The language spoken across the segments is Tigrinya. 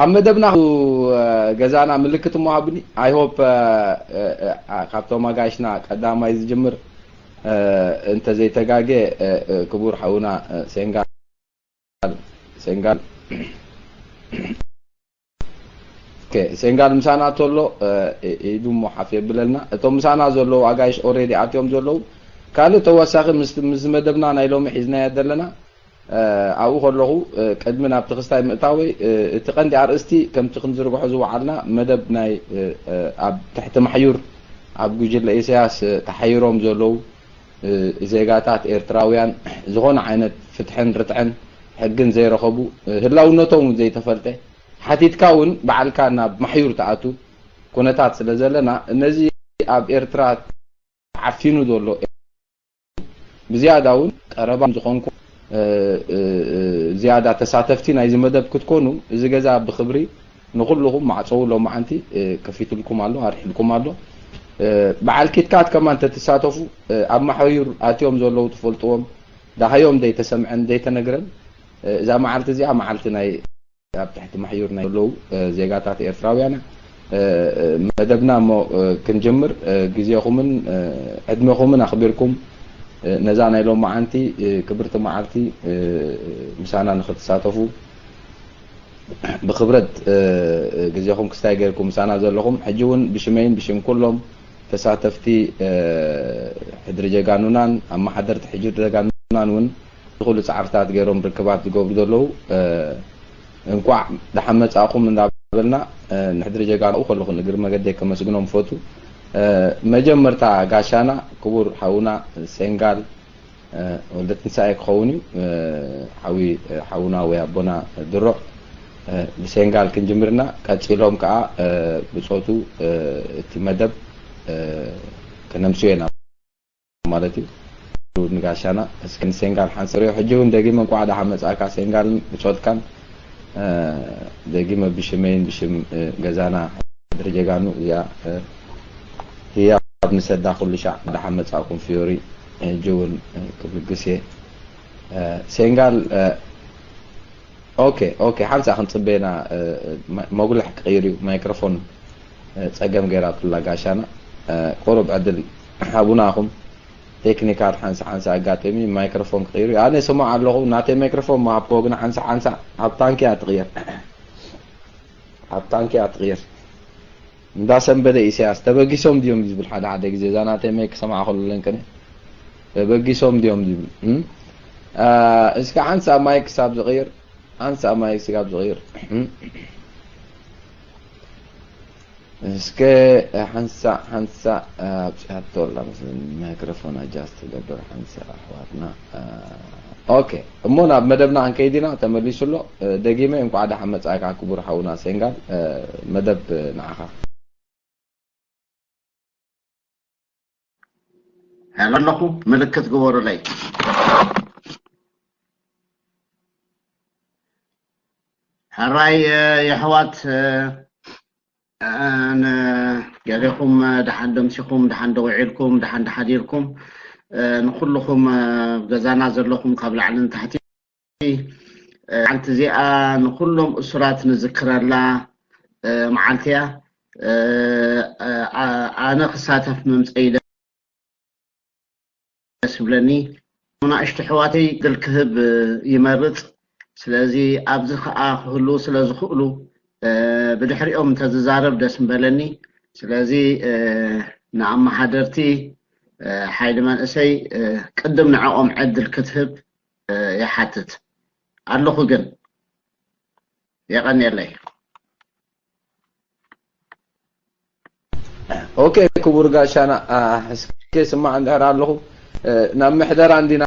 ኣብ መደብና ገዛና ምልክት እሞ ሃብኒ። I hope ካብቶም ኣጋይሽና ቀዳማይ ዝጅምር እንተ ዘይተጋጌ ክቡር ሓውና ሴንጋል ሴንጋል ኦኬ፣ ሴንጋል ምሳና ተሎ ኢዱ እሞ ሓፍ የብለልና። እቶም ምሳና ዘለዉ ኣጋይሽ already ኣትዮም ዘለዉ። ካልእ ተወሳኺ ምስ ምስ መደብና ናይ ሎሚ ሒዝናዮ ዘለና ኣብኡ ከለኹ ቅድሚ ናብቲ ክስታይ ምእታወይ እቲ ቀንዲ ኣርእስቲ ከምቲ ክንዝርግሖ ዝወዓልና መደብ ናይ ኣብ ትሕቲ ማሕዩር ኣብ ጉጅለ ኢሳያስ ተሓይሮም ዘለዉ ዜጋታት ኤርትራውያን ዝኾነ ዓይነት ፍትሕን ርትዕን ሕግን ዘይረኸቡ ህላውነቶም እውን ዘይተፈልጠ ሓቲትካ እውን ባዕልካ ናብ ማሕዩር ትኣቱ ኩነታት ስለ ዘለና ነዚ ኣብ ኤርትራ ዓፊኑ ዘሎ ብዝያዳ እውን ቀረባ ዝኾንኩም ዝያዳ ተሳተፍቲ ናይዚ መደብ ክትኮኑ እዚ ገዛ ብክብሪ ንኹልኹም ማዕፀው ሎማዓንቲ ከፊትልኩም ኣሎ ኣርሒልኩም ኣሎ። በዓል ኪትካት ከማን ተትሳተፉ ኣብ ማሕዩር ኣትዮም ዘለዉ ትፈልጥዎም ዳሃዮም ዘይተሰምዐን ዘይተነግረን እዛ መዓልቲ እዚኣ መዓልቲ ናይ ኣብ ትሕቲ ማሕዩር ናይ ዘለዉ ዜጋታት ኤርትራውያን መደብና እሞ ክንጅምር ግዜኹምን ዕድሜኹምን ኣኽቢርኩም ነዛ ናይ ሎማዓንቲ ክብርቲ መዓልቲ ምሳና ንኽትሳተፉ ብኽብረት ግዜኹም ክስታይ ገይርኩም ምሳና ዘለኹም ሕጂ እውን ብሽመይን ብሽም ኩሎም ተሳተፍቲ ሕድሪ ጀጋኑናን ኣመሓደርቲ ሕድሪ ጀጋኑናን እውን ዝኹሉ ፃዕርታት ገይሮም ርክባት ዝገብሩ ዘለዉ እንቋዕ ደሓን መፃእኹም እንዳበልና ንሕድሪ ጀጋኑ ከለኹ ንእግሪ መገደይ ከመስግኖም ፈቱ። መጀመርታ ጋሻና ክቡር ሓውና ሴንጋል ወልደ ትንሳኤ ክኸውን እዩ። ሓዊ ሓውና ወይ ኣቦና ድሩዕ ብሴንጋል ክንጅምርና ቀፂሎም ከዓ ብፆቱ እቲ መደብ ከነምስዮ ኢና ማለት እዩ። ንጋሻና እስኪ ንሴንጋል ሓንፅርዮ ሕጂ እውን ደጊመ እንኳዕ ደሓን መፃእካ ሴንጋልን ብፆትካን ደጊመ ብሽመይን ብሽም ገዛና ድሪ ጀጋኑ እዚኣ ህያብ ንሰዳ ኩሉ ሻዕ ደሓን መፃእኩም ፊዮሪ ሕጂ እውን ክብልግስ እየ ሴንጋል ኦኬ ኦኬ ሓንሳ ክንፅበየና መጉልሕ ክቅይር እዩ ማይክሮፎን ፀገም ገይራትላ ጋሻና ቁሩብ ዕድል ሃቡና ኢኹም ቴክኒካት ሓንሳ ሓንሳ ኣጋጢሚ ማይክሮፎን ክቅይር እዩ ኣነ ስማዕ ኣለኹ ናተይ ማይክሮፎን መሃብክዎ ግን ሓንሳ ሓንሳ ኣብ ታንኪ እያ ትቅየር ኣብ ታንኪ እያ ትቅየር እንዳሰንበደ ኢሳያስ ተበጊሶም ድዮም ዝብል ሓደ ሓደ ግዜ እዛ ናተይ ማይክ ክሰምዓ ከሎ ለንቅነ ተበጊሶም ድዮም ዝብል እስከ ሓንሳ ማይክ ክሳብ ዝቅይር ሓንሳ ማይክ ስጋብ ዝቅይር እስከ ሓንሳ ሓንሳ ኣብፅሓቶ ኣላ መስለኒ ማይክሮፎን ኣጃስት ትገብር ሓንሳ ኣሕዋትና ኦኬ እሞ ናብ መደብና ክንከይድ ኢና ተመሊሱ ኣሎ ደጊመ እንኳዕ ደሓን መፃእካ ክቡር ሓውና ሴንጋል መደብ ንዓኻ ኣለኹ ምልክት ግበሩለይ ሕራይ የሕዋት ገሌኹም ደሓን ደምሲኹም ደሓን ደውዒልኩም ደሓን ደሓዲርኩም ንኩልኹም ገዛና ዘለኹም ካብ ላዕሊ ንታሕቲ መዓልቲ እዚኣ ንኩሎም እሱራት ንዝክረላ መዓልቲ እያ ኣነ ክሳተፍ ምምፀይ ደስ ይብለኒ ንኣሽቱ ኣሕዋተይ ግል ክህብ ይመርፅ ስለዚ ኣብዚ ከዓ ክህልዉ ስለ ዝኽእሉ ብድሕሪኦም እንተዝዛረብ ደስ ምበለኒ ስለዚ ንኣመሓደርቲ ሓይሊ መንእሰይ ቅድም ንዕኦም ዕድል ክትህብ ይሓትት ኣለኹ ግን የቐንየለይ ኦኬ ክቡር ጋሻና እስከ ስማዕ እንድሕር ኣለኹ ናብ ምሕደራ እንዲና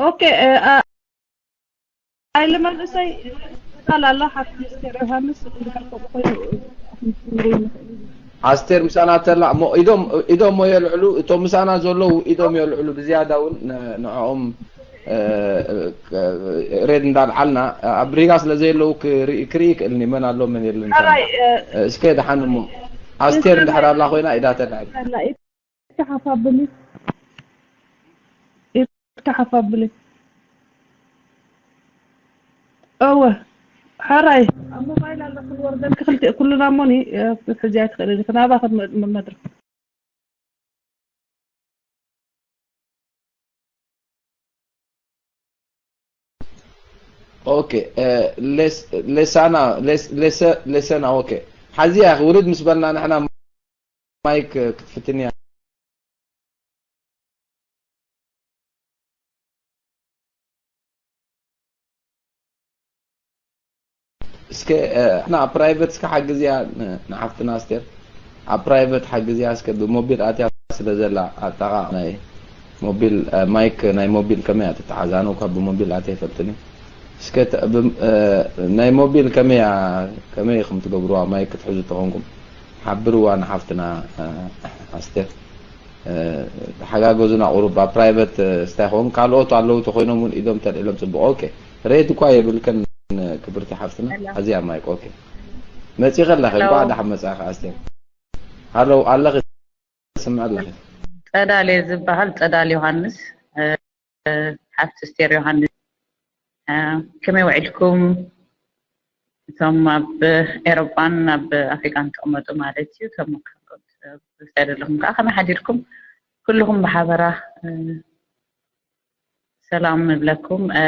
ኦኬ ኣይለ መንእሰይ ቃል ኣሎ ሓፍቲ ሚስተር ዮሃንስ እንድሕር ከምኡ ኮይኑ ኣስቴር ምሳና ተላ እሞ ኢዶም ኢዶም ሞ የልዕሉ እቶም ምሳና ዘለዉ ኢዶም የልዕሉ ብዝያዳ እውን ንዕኦም ሬድ እንዳልዓልና ኣብ ሪጋ ስለ ዘየለዉ ክርኢ ክእል መን ኣሎ መን የለን እስከ ድሓን እሞ ኣስቴር እንድሕር ኣላ ኮይና ኢዳ ተልዕል ተሓፋብሊ ተሓፋብሊ እወ፣ ሓራይ ኣብ ሞባይል ኣሎ ክንወርደልኪ ክልተ ኩልና እሞኒ፣ እ፣ ክትሕዝያ ኣይትኽእልን ኢኺ። ናባኺ መ-፣ መ-፣ መድረኽ። ኦኬ፣ እ፣ ሌስ-፣ ሌሳና፣ ሌስ-፣ ሌሰ-፣ ሌሰና፣ ኦኬ። ሓዚያ ውርድ ምስ በልና ንሕና ማይክ ክትፍትንያ። እስከ፣ እ፣ እና ኣብ ፕራይቨት እስከ ሓግዝያ ን-፣ ንሓፍትና ኣስቴር። ኣብ ፕራይቨት ሓግዝያ እስከ ብሞቢል ኣትያ ስለ ዘላ ኣጠቓቕ ናይ ሞቢል፣ እ፣ ማይክ ናይ ሞቢል ከመይ እያ ትተሓዝ? ኣነ እኳ ብሞቢል ኣትየ ኣይፈልጥን እዩ። እስከ ተ-፣ ብ-፣ እ፣ ናይ ሞቢል ከመይ እያ፣ ከመይ ኢኹም ትገብሩዋ? ማይክ ክትሕዙ ተኾንኩም ሓብርዋ ንሓፍትና፣ እ፣ ኣስቴር። እ፣ ተሓጋገዙና ቁሩብ ኣብ ፕራይቨት፣ እ፣ ስታይ ኾን ካልኦት ኣለዉ ተኾይኖም እውን ኢዶም ተልዒሎም ጽቡቕ። ኦኬ፣ ሬት እኳ የብልከን ክብርቲ ሓፍትና። ሄሎ። ኣዚያ ማይክ፣ ኦኬ። መጺኺ ኣለኺ፣ ሄሎ። እንኳዕ ደሓን መጻኺ ኣስቴር። ሃሎ፣ ኣለኺ፣ ስምዕ ኣለኺ። ጸዳል እየ ዝበሃል፣ ጸዳል ዮሃንስ፣ እ፣ ሓፍቲ ኣስቴር ዮሃንስ። እ፣ ከመይ ውዒልኩም? እቶም ኣብ ኤሮጳን ኣብ ኣፍሪቃን ትቕመጡ ማለት እዩ፣ እቶም ካልኦት፣ እ፣ ብዝታይ ዘለኹም ከኣ ከመይ ሓዲርኩም? ኩልኹም ብሓበራ፣ እ፣ ሰላም ንብለኩም። እ፣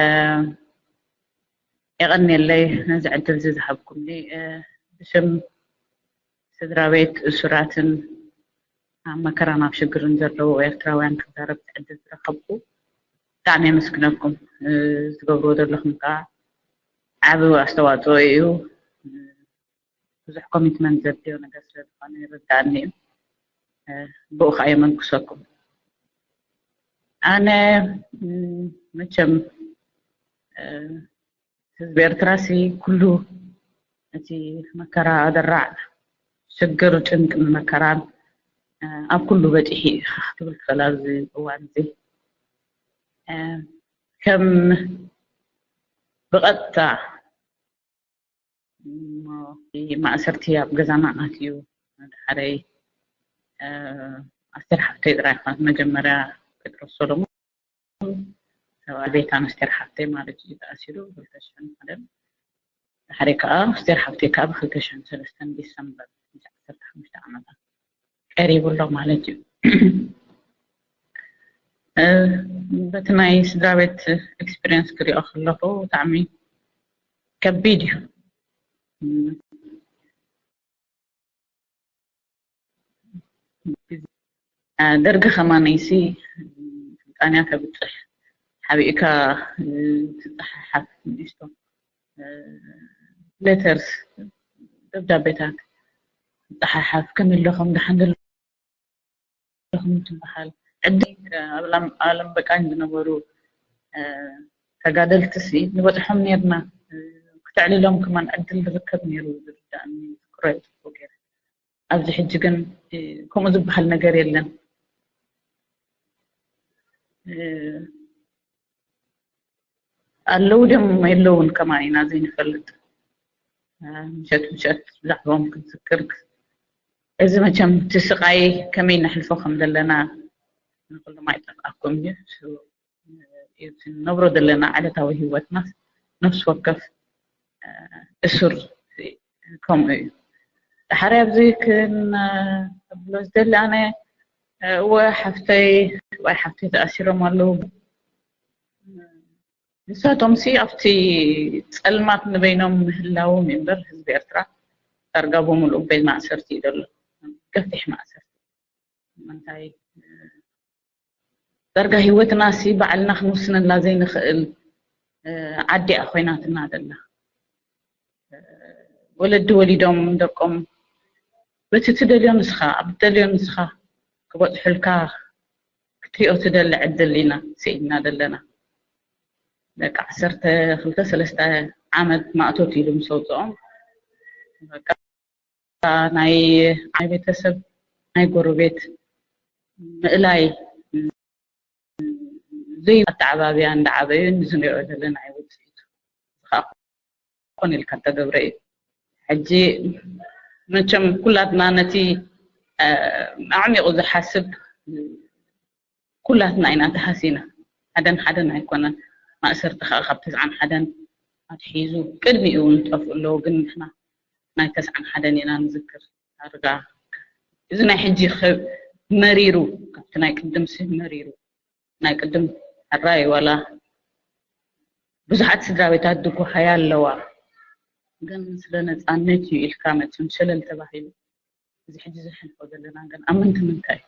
የቐንየለይ ነዚ ዕድል እዚ ዝሃብኩምኒ። እ፣ ብሽም ስድራ ቤት እሱራትን ኣብ መከራን ኣብ ሽግርን ዘለዉ ኤርትራውያን ክዛረብ ዕድል ዝረኸብኩ ብጣዕሚ የመስግነኩም። እ፣ ዝገብርዎ ዘለኹም ከኣ ዓቢ ኣስተዋጽኦ እዩ። ብዙሕ ኮሚትመንት ዘድልዮ ነገር ስለ ዝኾነ ይርድኣኒ እዩ። እ፣ ብኡ ከኣ የመንኩሰኩም። ኣነ፣ ም፣ መቸም፣ እ፣ ህዝቢ ኤርትራሲ ኩሉ እቲ መከራ ኣደራዕ ሽግር፣ ጭንቅን መከራን፣ እ፣ ኣብ ኩሉ በጺሑ እዩ ክትብል ትኽእል ኣብዚ እዋን እዚ። እ፣ ከም ብቐጥታ እሞ ማእሰርቲ ኣብ ገዛና ኣትዩ፣ ሓደ ሓደይ፣ እ፣ ኣስቴር ሓፍተይ ጥራይ ኮነት፣ መጀመርያ ጴጥሮስ ሰሎሞን፣ ሰብኣይ ቤታን ኣስቴር ሓፍተይ ማለት እዩ፣ ተኣሲሩ ክልተ ሽሕን ሓደን። ሓደ ከኣ ኣስቴር ሓፍተይ ከኣ ብ ክልተ ሽሕን ሰለስተን ዲሰምበር፣ ዓሰርተ ሓሙሽተ ዓመታ ቀሪቡ ኣሎ ማለት እዩ። እ፣ በቲ ናይ ስድራ ቤት ኤክስፒሪየንስ ክሪኦ ከለኹ ብጣዕሚ ከቢድ እዩ። እ፣ ደርጊ ከማነይሲ ስልጣንያ ተብጽሕ ሓቢእካ፣ እ፣ ትጸሓሓፍ ንእሽቶ፣ እ፣ ሌተርስ፣ ደብዳቤታት ትጸሓሓፍ፣ ከመይ ኣለኹም፣ ደሓን ዶ ኣለኹም ትበሃል። ዕድል ኣብ ላም-፣ ኣለም በቃኝ ዝነበሩ፣ እ፣ ተጋደልትሲ ንበጽሖም ኔርና። እ፣ ክተዕልሎም ከማን ዕድል ዝርከብ ኔሩ ዝርዳእኒ፣ ዝክሮ ጽቡቅ ገይረ። ኣብዚ ሕጂ ግን፣ እ፣ ከምኡ ዝበሃል ነገር የለን። እ፣ ኣለዉ ድዮም የለዉን ከማን ኢና ዘይንፈልጥ። እ፣ ምሸት ምሸት ብዛዕባኦም ክንዝክር። እዚ መቸም እቲ ስቃይ ከመይ ነሕልፎ ከም ዘለና ንኩሎም ኣይጠፍኣኩም እዩ። እ፣ እቲ ንነብሮ ዘለና ዕለታዊ ህይወትና ነፍሲ ወከፍ፣ እ፣ እሱር ከምኡ እዩ። ድሓር ኣብዚ ክን-፣ ክብሎ ዝደሊ ኣነ፣ እ፣ እወ ሓፍተይ፣ ሰብኣይ ሓፍተይ ተኣሲሮም ኣለዉ። ንሳቶምሲ ኣብቲ ጸልማት ንበይኖም ምህላዎም እዩ እምበር ህዝቢ ኤርትራ ዳርጋ ብምልኡ ቤት ማእሰርቲ እዩ ዘሎ። ገፊሕ ማእሰርቲ። ምንታይ፣ እ፣ ዳርጋ ህይወትናሲ ባዕልና ክንውስነላ ዘይንኽእል፣ እ፣ ዓዲ እያ ኮይናትና ዘላ። እ፣ ወለዲ ወሊዶም ደቆም በቲ ትደልዮ ንስኻ፣ ኣብ ትደልዮ ንስኻ ክበጽሑልካ ክትሪኦ ትደሊ ዕድል ኢና ስኢንና ዘለና። ደቂ ዓሰርተ ክልተ ሰለስተ ዓመት ማእቶት ኢሉ ምስ ኣውጽኦም፣ በቃ ናይ፣ ናይ ቤተሰብ፣ ናይ ጎረቤት ምእላይ ዘይ ኣተዓባብያ እንዳዓበዩ እዚ ንሪኦ ዘለና እዩ ውፅኢቱ። እዚ ከዓ ኮን ኢልካ እተገብረ እዩ። ሕጂ መቸም ኩላትና ነቲ፣ እ፣ ኣዕሚቑ ዝሓስብ ኩላትና ኢና ተሃሲና። ሓደን ሓደን ኣይኮነን። ማእሰርቲ ከዓ ካብ ተስዓን ሓደን ኣትሒዙ ቅድሚኡ እውን ዝጠፍኡ ኣለዉ። ግን ንሕና ናይ ተስዓን ሓደን ኢና ንዝክር። ዳርጋ እዚ ናይ ሕጂ መሪሩ ካብቲ ናይ ቅድም ሲ መሪሩ ናይ ቅድም ሕራይ ዋላ ብዙሓት ስድራ ቤታት ድጉሃያ ኣለዋ። ግን ስለ ነፃነት እዩ ኢልካ መፅን ሸለል ተባሂሉ። እዚ ሕጂ ዘሕልፎ ዘለና ግን ኣብ ምንቲ ምንታይ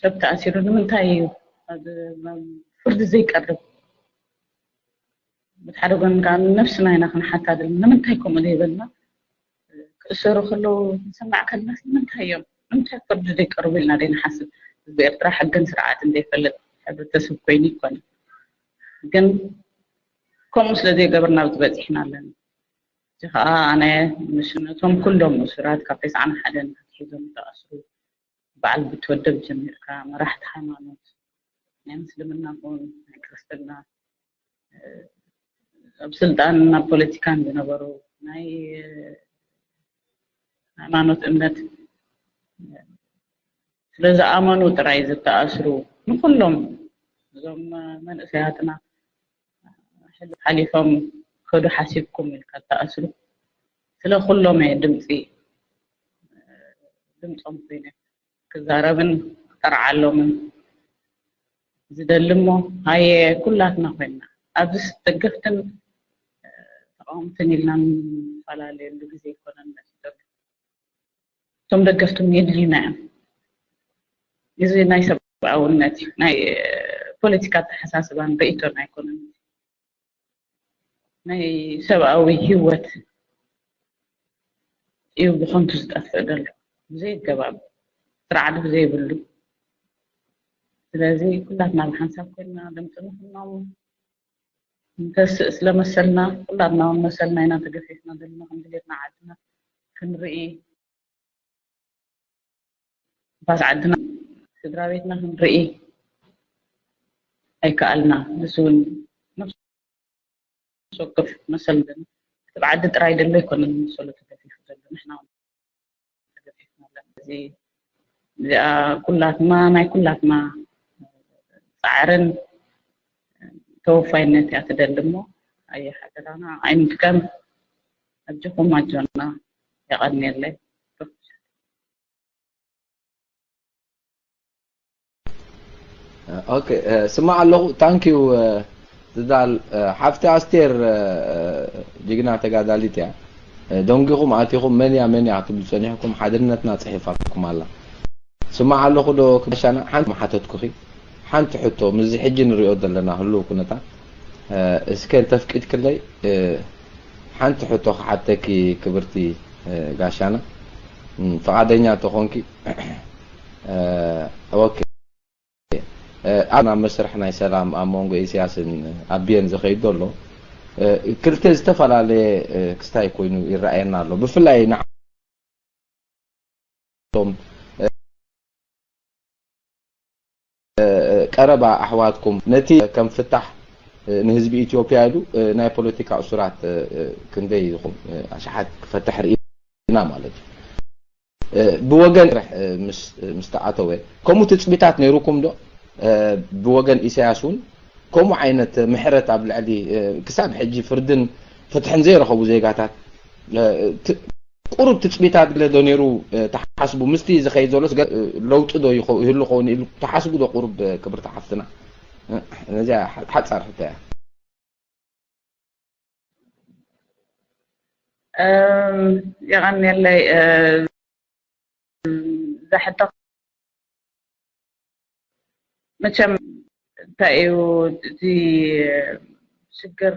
ሰብ ተኣሲሩ ንምንታይ እዩ ፍርዲ ዘይቀርብ? ብሓደ ጎን ከዓ ነብስና ኢና ክንሓታደል ንምንታይ ከምኡ ዘይበልና? ክእሰሩ ከለዉ ንሰማዕ ከለና ንምንታይ እዮም ንምንታይ ፍርዲ ዘይቀርቡ ኢልና ደይንሓስብ? ህዝቢ ኤርትራ ሕግን ስርዓትን ዘይፈልጥ ሕብረተሰብ ኮይኑ ይኮነ። ግን ከምኡ ስለ ዘይገበርና ኣብዚ በፂሕና ኣለና። እዚ ከዓ ኣነ ምስነቶም ኩሎም እሱራት ካብ ተስዓን ሓደን ኣትሒዞም ዝተኣስሩ በዓል ብትወደብ ጀሚርካ መራሕቲ ሃይማኖት ናይ ምስልምና ኹን ናይ ክርስትና ኣብ ስልጣን ናብ ፖለቲካን ዝነበሩ ናይ ሃይማኖት እምነት ስለ ዝኣመኑ ጥራይ ዝተኣስሩ ንኩሎም እዞም መንእሰያትና ሓሊፎም ከዱ ሓሲብኩም ኢልካ ዝተኣስሩ ስለ ኩሎም እየ ድምፂ ድምፆም ኮይነ ክዛረብን ክጠርዓሎምን ዝደሊ እሞ ሃየ ኩላትና ኮይና ኣብዚ ደገፍትን ተቃወምትን ኢልና ንፈላለየሉ ግዜ ይኮነን መፂ ዘሎ። እቶም ደገፍትም የድልዩና እዮም። እዚ ናይ ሰብኣውነት እዩ። ናይ ፖለቲካ ኣተሓሳስባን ርእይቶን ኣይኮነን። ናይ ሰብኣዊ ህይወት እዩ ብኸንቱ ዝጠፍእ ዘሎ ብዘይ ኣገባብ ስርዓት ብዘይብሉ። ስለዚ ኩላትና ብሓንሳብ ኮይና ድምፂ ንኩኖም ንተስእ ስለመሰልና ኩላትና እውን መሰልና ኢና ተገፊፍና ዘለና ከም ድሌትና ዓድና ክንርኢ ንፋስ ዓድና ስድራ ቤትና ክንርኢ ኣይከኣልና። ንሱ እውን ነፍሲ ወከፍ መሰል እቲ ብዓዲ ጥራይ ደሎ ኣይኮነን መሰሉ ተገፊፉ ዘሎ ንሕና እውን ተገፊፍና ኣለና። እዚ እዚኣ ኩላትና ናይ ኩላትና ፃዕርን ተወፋይነት እያ ትደሊ እሞ ኣየ ሓደራና ኣይንድከም። ኣጆኹም ኣጆና የቐንየለይ። ኦኬ ስማዕ ኣለኹ። ታንኪዩ ዝዳል ሓፍቲ ኣስቴር ጅግና ተጋዳሊት እያ። ደንጊኹም ኣቲኹም መን እያ መን እያ ክትብሉ ጸኒሕኩም ሓድነትና ጽሒፋትኩም ኣላ። ስማዕ ኣለኹ ዶ ክባሻና ሓንቲ መሓተትኩኺ ሓንቲ ሕቶ ምስዚ ሕጂ ንሪኦ ዘለና ህልው ኩነታት እስከ እንተፍቂድክለይ ሓንቲ ሕቶ ክሓተኪ ክብርቲ ጋሻና ፍቓደኛ ተኾንኪ ኦኬ ኣብ ናብ መስርሕ ናይ ሰላም ኣብ መንጎ ኢሳያስን ኣቢየን ዝኸይድ ዘሎ ክልተ ዝተፈላለየ ክስታይ ኮይኑ ይረኣየና ኣሎ ብፍላይ ንዓቶም ቀረባ ኣሕዋትኩም ነቲ ከም ፍታሕ ንህዝቢ ኢትዮጵያ ኢሉ ናይ ፖለቲካ እሱራት ክንደይ ኢኹም ኣሽሓት ክፈትሕ ርኢና ማለት እዩ። ብወገን ምስ ተኣተወ ከምኡ ትፅቢታት ነይሩኩም ዶ? ብወገን ኢሳያስ እውን ከምኡ ዓይነት ምሕረት ኣብ ልዕሊ ክሳብ ሕጂ ፍርድን ፍትሕን ዘይረኸቡ ዜጋታት ቁሩብ ትፅቢታት ገለ ዶ ነይሩ ትሓስቡ? ምስቲ ዝኸይድ ዘሎስ ለውጢ ዶ ይህሉ ኸውን ኢሉ ትሓስቡ ዶ ቁሩብ ክብርቲ ሓፍትና? ነዚኣ ሓፃር ሕቶ እያ። የቐንየለይ እዛ ሕቶ መቸም እንታይ እዩ እቲ ሽግር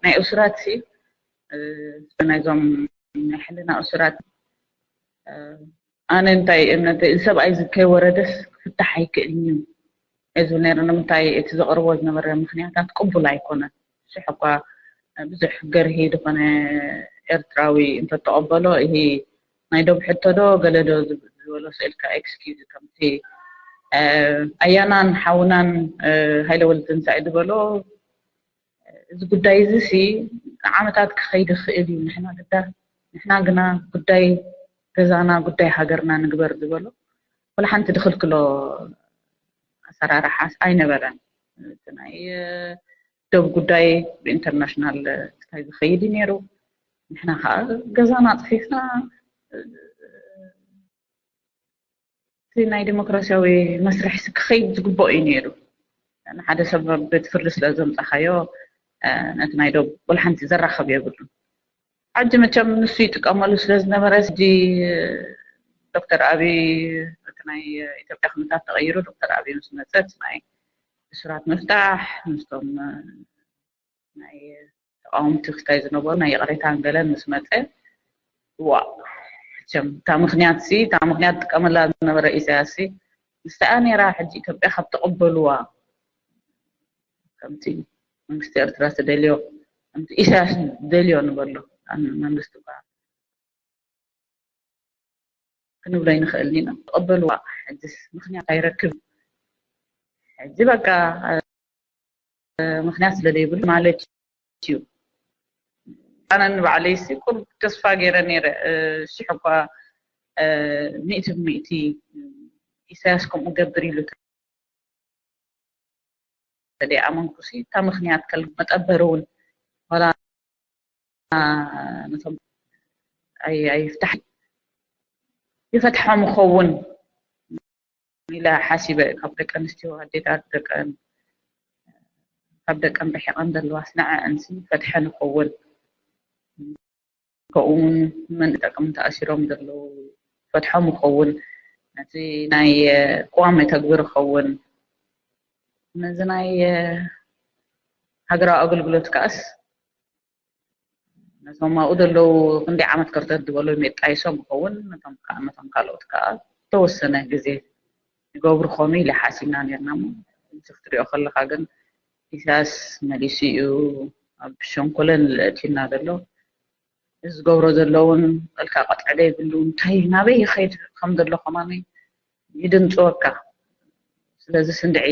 ናይ እሱራት ሲ ናይዞም ናይ ሕልና እሱራት ኣነ እንታይ እምነተይ እዚ ሰብኣይ እዚ ከይወረደስ ክፍታሕ ኣይክእልን እዩ እየ ዝብል ነይረ። ንምንታይ እቲ ዘቕርቦ ዝነበረ ምኽንያታት ቅቡል ኣይኮነን። ሽሕ እኳ ብዙሕ ገርሂ ዝኾነ ኤርትራዊ እንተተቐበሎ ይሄ ናይ ዶብ ሕቶ ዶ ገለ ዶ ዝበሎ ስእልካ ኤክስኪዩዝ ከምቲ ኣያናን ሓውናን ሃይለ ወልድ ትንሳኤ ዝበሎ እዚ ጉዳይ እዚ ሲ ንዓመታት ክኸይድ ይኽእል እዩ። ንሕና ግዳ ንሕና ግና ጉዳይ ገዛና ጉዳይ ሃገርና ንግበር ዝበሎ ወላ ሓንቲ ድኽልክሎ ኣሰራርሓ ኣይነበረን። እቲ ናይ ደብ ጉዳይ ብኢንተርናሽናል ክታይ ዝኸይድ እዩ ነይሩ። ንሕና ከዓ ገዛና ኣፅፊፍና እቲ ናይ ዲሞክራሲያዊ መስርሕ ክኸይድ ዝግበኦ እዩ ነይሩ። ንሓደ ሰብ ቤት ፍርዲ ስለ ዘምፃኻዮ ነቲ ናይ ደብ ወላ ሓንቲ ዘራኸብ የብሉን። ሕጂ መቸም ንሱ ይጥቀመሉ ስለ ዝነበረ ሕጂ ዶክተር ኣብይ እቲ ናይ ኢትዮጵያ ኩነታት ተቐይሩ ዶክተር ኣብይ ምስ መፀ እቲ ናይ እሱራት ምፍታሕ ምስቶም ናይ ተቃወምቲ ክታይ ዝነበሩ ናይ ይቕሬታን ገለን ምስ መፀ ዋ መቸም እታ ምክንያት ሲ እታ ምክንያት ጥቀመላ ዝነበረ ኢሳያስ ሲ ንስኣ ነይራ ሕጂ ኢትዮጵያ ካብ ተቐበልዋ ከምቲ መንግስቲ ኤርትራ ዝደልዮ ከምቲ ኢሳያስ ዝደልዮ ንበሎ መንግስቲ እኳ ክንብሎ ይንኽእል ኢና። ተቐበልዋ ሕጅስ ምክንያት ኣይረክብ ሕጂ በቃ ምክንያት ስለዘይብሉ ማለት እዩ። ኣነ ንባዕለይ ሲ ቁሩብ ተስፋ ገይረ ነይረ ሽሕ እኳ ሚእቲ ብሚእቲ ኢሳያስ ከምኡ ገብር ኢሉ ተደይኣመንኩሲ እታ ምክንያት ከል መጠበሪ እውን ዋላ ነቶም ኣይፍታሕ ይፈትሖም ይኸውን ኢለ ሓሲበ ካብ ደቂ ኣንስትዮ ኣዴታት ደቀን ካብ ደቀን ርሒቐን ዘለዋስ ንዐኣንሲ ፈትሐን ይኸውን ከምኡውን መን ጠቅሚ ተኣሲሮም ዘለዉ ፈትሖም ይኸውን ነቲ ናይ ቅዋም የተግብር ይኸውን ነዚ ናይ ሃገራዊ ኣገልግሎት ከኣስ ነቶም ኣብኡ ዘለዉ ክንዲ ዓመት ከርተት ዝበሉ ሜጣይሶም ይኸውን ነቶም ከዓ ነቶም ካልኦት ከዓ ዝተወሰነ ግዜ ይገብሩ ኾኑ ኢለ ሓሲብና ነርና እዚ ክትሪኦ ከለካ ግን ኢሳያስ መሊሱ እዩ ኣብ ሸንኮለን ለእቲና ዘሎ እዚ ዝገብሮ ዘሎ እውን በልካ ቀጥዕደ ይብሉ እንታይ ናበይ ይኸይድ ከም ዘሎ ከማን ይድንፅወካ ስለዚ ስንድዒ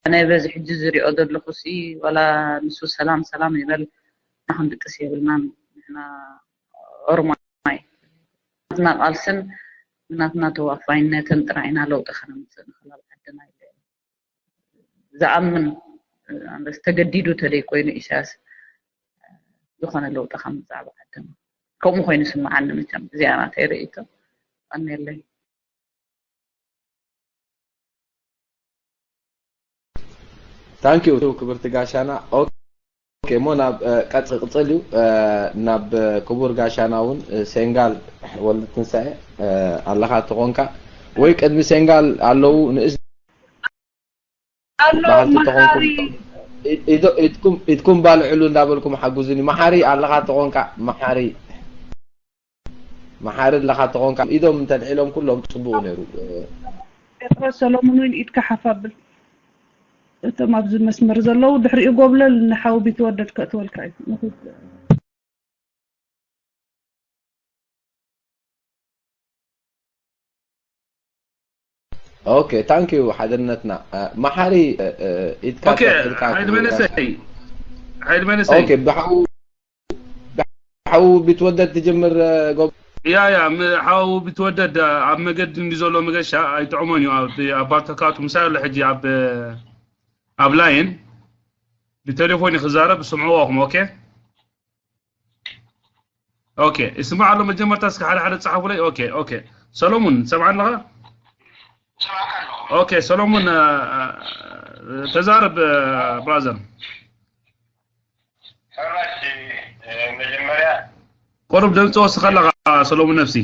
ኣነ በዚ ሕጂ ዝሪኦ ዘለኹ ሲ ዋላ ንሱ ሰላም ሰላም ይበል ንክንድቅስ የብልናን ንሕና ኦሮማይ ናትና ቃልስን ናትና ተዋፋይነትን ጥራይና ለውጢ ከነምፅእ ንኽእል ኣብ ዓድና ዝኣምን ኣንበስ ተገዲዱ ተደይ ኮይኑ ኢሳያስ ዝኾነ ለውጢ ከምፅእ ኣብ ዓድና ከምኡ ኮይኑ ስምዓኒ መቸም እዚኣ ናተይ ርእይቶ ቀኒለይ ታንኪዩ ክብርቲ ጋሻና ኦኬ እሞ ናብ ቀፅል እዩ ናብ ክቡር ጋሻና እውን ሴንጋል ወልድ ትንሳኤ ኣለኻ ተኾንካ ወይ ቅድሚ ሴንጋል ኣለዉ ንእስ ኣሎ መሓሪ ኢድኩም ባልዕሉ እንዳበልኩም ሓጉዙኒ መሓሪ ኣለኻ ተኾንካ መሓሪ መሓሪ ኣለኻ ተኾንካ ኢዶም እንተልዒሎም ኩሎም ፅቡቅ ነይሩ ጴጥሮስ ሰሎሙን እውን ኢድካ ሓፍ ኣብል እቶም ኣብዚ መስመር ዘለዉ ድሕሪኡ ጎብለል ንሓው ቢትወደድ ከእትወልካ እዩ ኦኬ ታንክ ዩ ሓድነትና መሓሪ ኢድካ ኦኬ ሓይል መንእሰይ ሓይል መንእሰይ ኦኬ ብሓው ብሓው ቢትወደድ ትጅምር ጎብ ያ ያ ሓው ቢትወደድ ኣብ መገዲ እንዲ ዘሎ መገሻ ኣይጥዕሞን እዩ ኣብ ባልተካቱ ምሳይ ኣሎ ሕጂ ኣብ ኣብ ላይን ብቴሌፎን ክዛረብ ስምዕዋኹም ኦኬ ኦኬ እስማዕ ኣሎ መጀመርታ እስከ ሓደ ሓደ ጻሓፉለይ ኦኬ ኦኬ ሰሎሙን ሰምዓ ኣለኻ ኦኬ ሰሎሙን ተዛረብ ብራዘር ሕራሽ መጀመርያ ቁሩብ ድምፂ ወስኸ ኣለኻ ሰሎሙን ነብሲ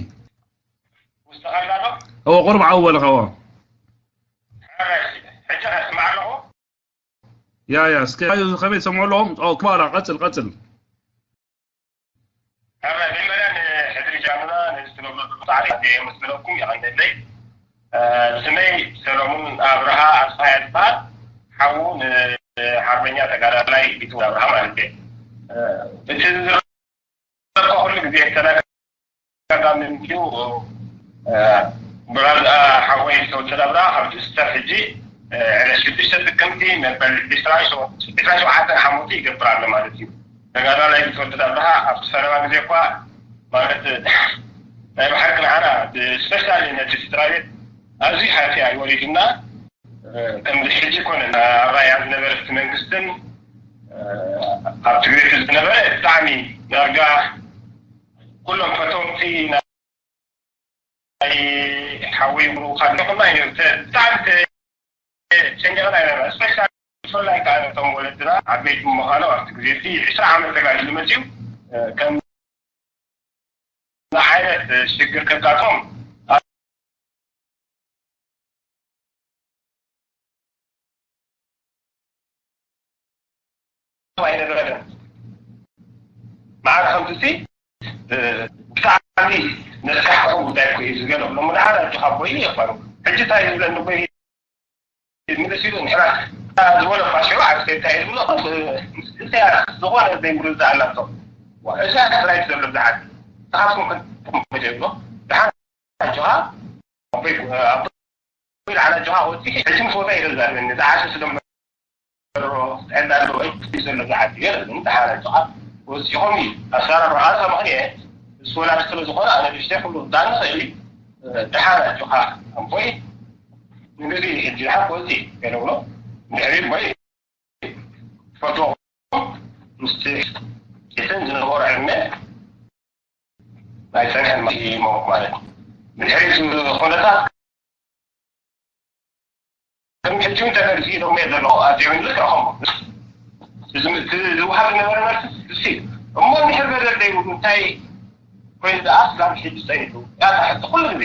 ውስኸ ኣለኻ እወ ቁሩብ ዓው በልኻ እወ ሕራሽ ሕጂ ከስማዕ ኣለኹ ያ ያ እስከ ከመይ ሰምዑ ኣለኹም ክባራ ቀፅል ቀፅል መጀመርያ ንሕድሪ ጃምና ነዚ ትገብሮ ፃዕሪ ኣዝየ የመስግነኩም የቐንደለይ ስመይ ሰሎሙን ኣብርሃ ኣስፋያ ዝበሃል ሓዉ ንሓርበኛ ተጋዳላይ ቢትወደድ ኣብርሃ ማለት እየ እቲ ዝረከ ኩሉ ግዜ ተደጋጋሚ እዩ ብራል ሓወይ ተወደድ ኣብርሃ ካብ ዝእሰር ሕጂ ዕለት ሽዱሽተ ጥቅምቲ መበል ዕስራን ሸውዓተን ሓሙቲ ይገብር ኣሎ ማለት እዩ ተጋዳላይ ቢትወደድ ኣብርሃ ኣብቲ ፈረማ ግዜ እኳ ማለት ናይ ብሓቂ ንዓና ብስፔሻሊ ነቲ ስድራ ቤት ኣዝዩ ሃልኪ እዩ ወሪዱና ከምዚ ሕጂ ኮነ ኣብ ራያ ዝነበረ እቲ መንግስትን ኣብቲ ግዜ ዝነበረ ብጣዕሚ ዳርጋ ኩሎም ፈተውቲ ናይ ሓወይ ምሩኻት ይኹና እዩ። ብጣዕሚ ተጨንቀና ኢና። ስፔሻሊ ብፍላይ ከዓ ነቶም ወለድና ዓበይቲ ምዃኖም ኣብቲ ግዜ እቲ ዕስራ ዓመት ተጋድሎ መፅዩ ከም ዓይነት ሽግር ከጋጥሞም ኣይነበረን። መዓር ከምዚ ብጣዕሚ ነስካሕክሑ ጉዳይ እኮ እዩ ዝገለብሎ። ምድሓር ኣጆኻ ኣቦይ ይባሉ። ሕጂ እንታይ ዝብለኒ እኮ ምልስ ኢሉ ንሕና ዝበሎ ፋሽሎ ኣብ ሴታ ኢሉ ዝኾነ ዘይምርዛእ ኣላቶ። እዛ ጥራይ ዘሎ ዝዓዲ ንስኻትኩም ክትኩም ይብሎ። ደሓን ኣጆኻ ኣቦይ ኣቦይ ደሓን ኣጆኻ ወፂ ሕጂ ምስ ወፃ ኢለ ዝዛረበኒ ዝዓሸ ስለ ሮ ዕዳ ኣለዎ እዩ ዘሎ ዝዓዲ ገለ ደሓን ኣጆኻ ወፂኹም እዩ ኣሰራርሓ ተማኽሪ እሱ ወላዲ ስለ ዝኾነ ኣነ ንሽተ ኩሉ ክዳን ንኽእል እዩ። ደሓን ኣጆኻ ኣቦይ ንግዲ ሕጂ ደሓን ክወፂ ገለ ብሎ ድሕሪ እቦይ ፈቶ ምስቲ ጭትን ዝነበሮ ዕድመ ናይ ፀንሐን ሞት ማለት እዩ። ብድሕሪ እዚ ኩነታት ከም ሕጂ እውን ተመልሲ ኢሎም እየ ዘለኹ ኣዚኦም ልክዕኹም እዚ ዝወሃብ ዝነበረ መልሲ እሱ እዩ። እሞ እንድሕር በደል ዘይብሉ እንታይ ኮይኑ ደኣ ስጋብ ሕጂ ጸኒሑ ያታ ሕጂ ኩሉ ግዜ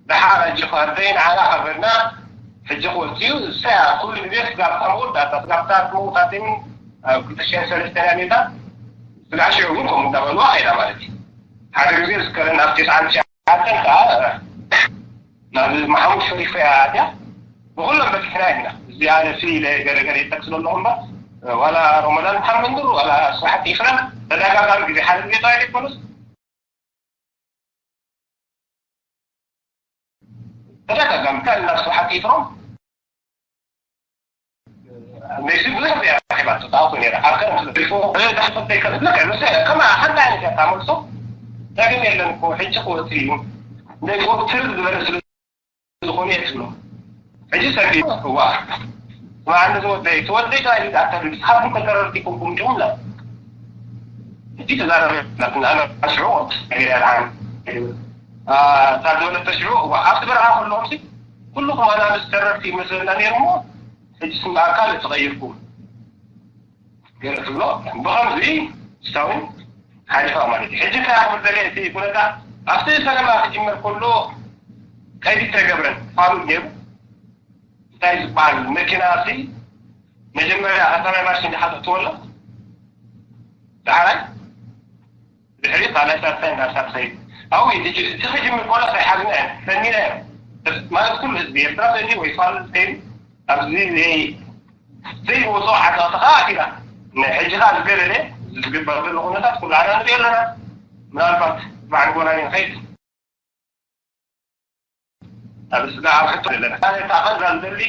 ደሓር ኣጆኻ ዘይንዓና ከበድና ሕጂ ክወፅኡ እሰያ ኩሉ ግዜ ስጋብታ መወዳእታ ስጋብታ መውታትን ኣብ ክልተ ሽሕን ሰለስተን ኣሜታ ስጋዕ ሽዑ እውን ከምኡ እንዳበልዋ ከይዳ ማለት እዩ። ሓደ ግዜ ዝከረን ኣብ ትስዓን ትሽዓተን ከዓ ናብ ማሕሙድ ሸሪፍ እያ ኣትያ ብኩሎም በፂሕና ኢና። እዚኣ ነሲ ኢለ ገለገለ ይጠቅስ ዘለኹ እምበር ዋላ ሮመዳን መሓመድ ኑር ዋላ ስራሕቲ ኢፍራም ተደጋጋሚ ግዜ ሓደ ግዜ ተባሂሉ ይኮኑስ ተደጋጋሚ ካብ ናብ ስራሕቲ ኢፍራም ነዚ ብዙሕ ጊዜ ረኺባቶ ተኣቱ ነይራ ኣብ ከረም ስለሪፎ ዳሕፈት ዘይከፍል ልክዕ ምስ ከማ ሓንቲ ዓይነት እያ ታመልሶ ዳግም የለን እኮ ሕጂ ክወፅእ እዩ። ናይ ቁርትር ዝበለ ስለ ዝኾነ እየ ትብሎ። ሕጂ ሰልፊ እዋ ስማዕኒ ዝወደይ ትወደይ ጥራይ እዩ ዝኣተሉ ንስኻትኩም ከተረርቲኩም ቁምጭም ላ ሕጂ ተዛረበ ናትና ኣነ ሽዑ ገይረ ያልዓን እታ ዝበለተ ሽዑ እዋ ኣብቲ በረኻ ከለኹም ሲ ኩልኹም ኣናብስ ተረርቲ ይመስለና ነይሩ እሞ ሕጂ ስም ኣካል ተቐይርኩም ገለ ትብሎ ብኸምዚ ስታውን ሓሊፋ ማለት እዩ። ሕጂ እንታይ ክብል ደልየ እቲ ኩነታ ኣብቲ ፈለማ ክጅመር ከሎ ቀይዲ ተገብረን ፋሉል ገይሩ እንታይ ዝበሃል መኪና ሲ መጀመርያ ቀዳማይ ማሽን ዝሓዘእትወሎ ዳሕራይ ድሕሪ ካልኣይ ሳልሳይ እንዳሳብ ከይዱ ኣብኡ እዩ እቲ ክጅምር ከሎ ከይሓዝና እዮም ፈኒና እዮም ማለት ኩሉ ህዝቢ ኤርትራ ፈኒ ወይ ፋሉል ከይዱ ኣብዚ ዘይወፅኦ ዓፀቕቲ ከዓ ኣቲና ሕጂ ከዓ ዝገለለ ዝግበር ዘሎ ኩነታት ኩሉ ዓና ንሪኦ ኣለና። ምናልባት በዓል ጎናኒ ንኸይድ ኣብ ስጋ ኣብ ሕቶ ዘለና ታሪክ ታቐል ዛንዘሊ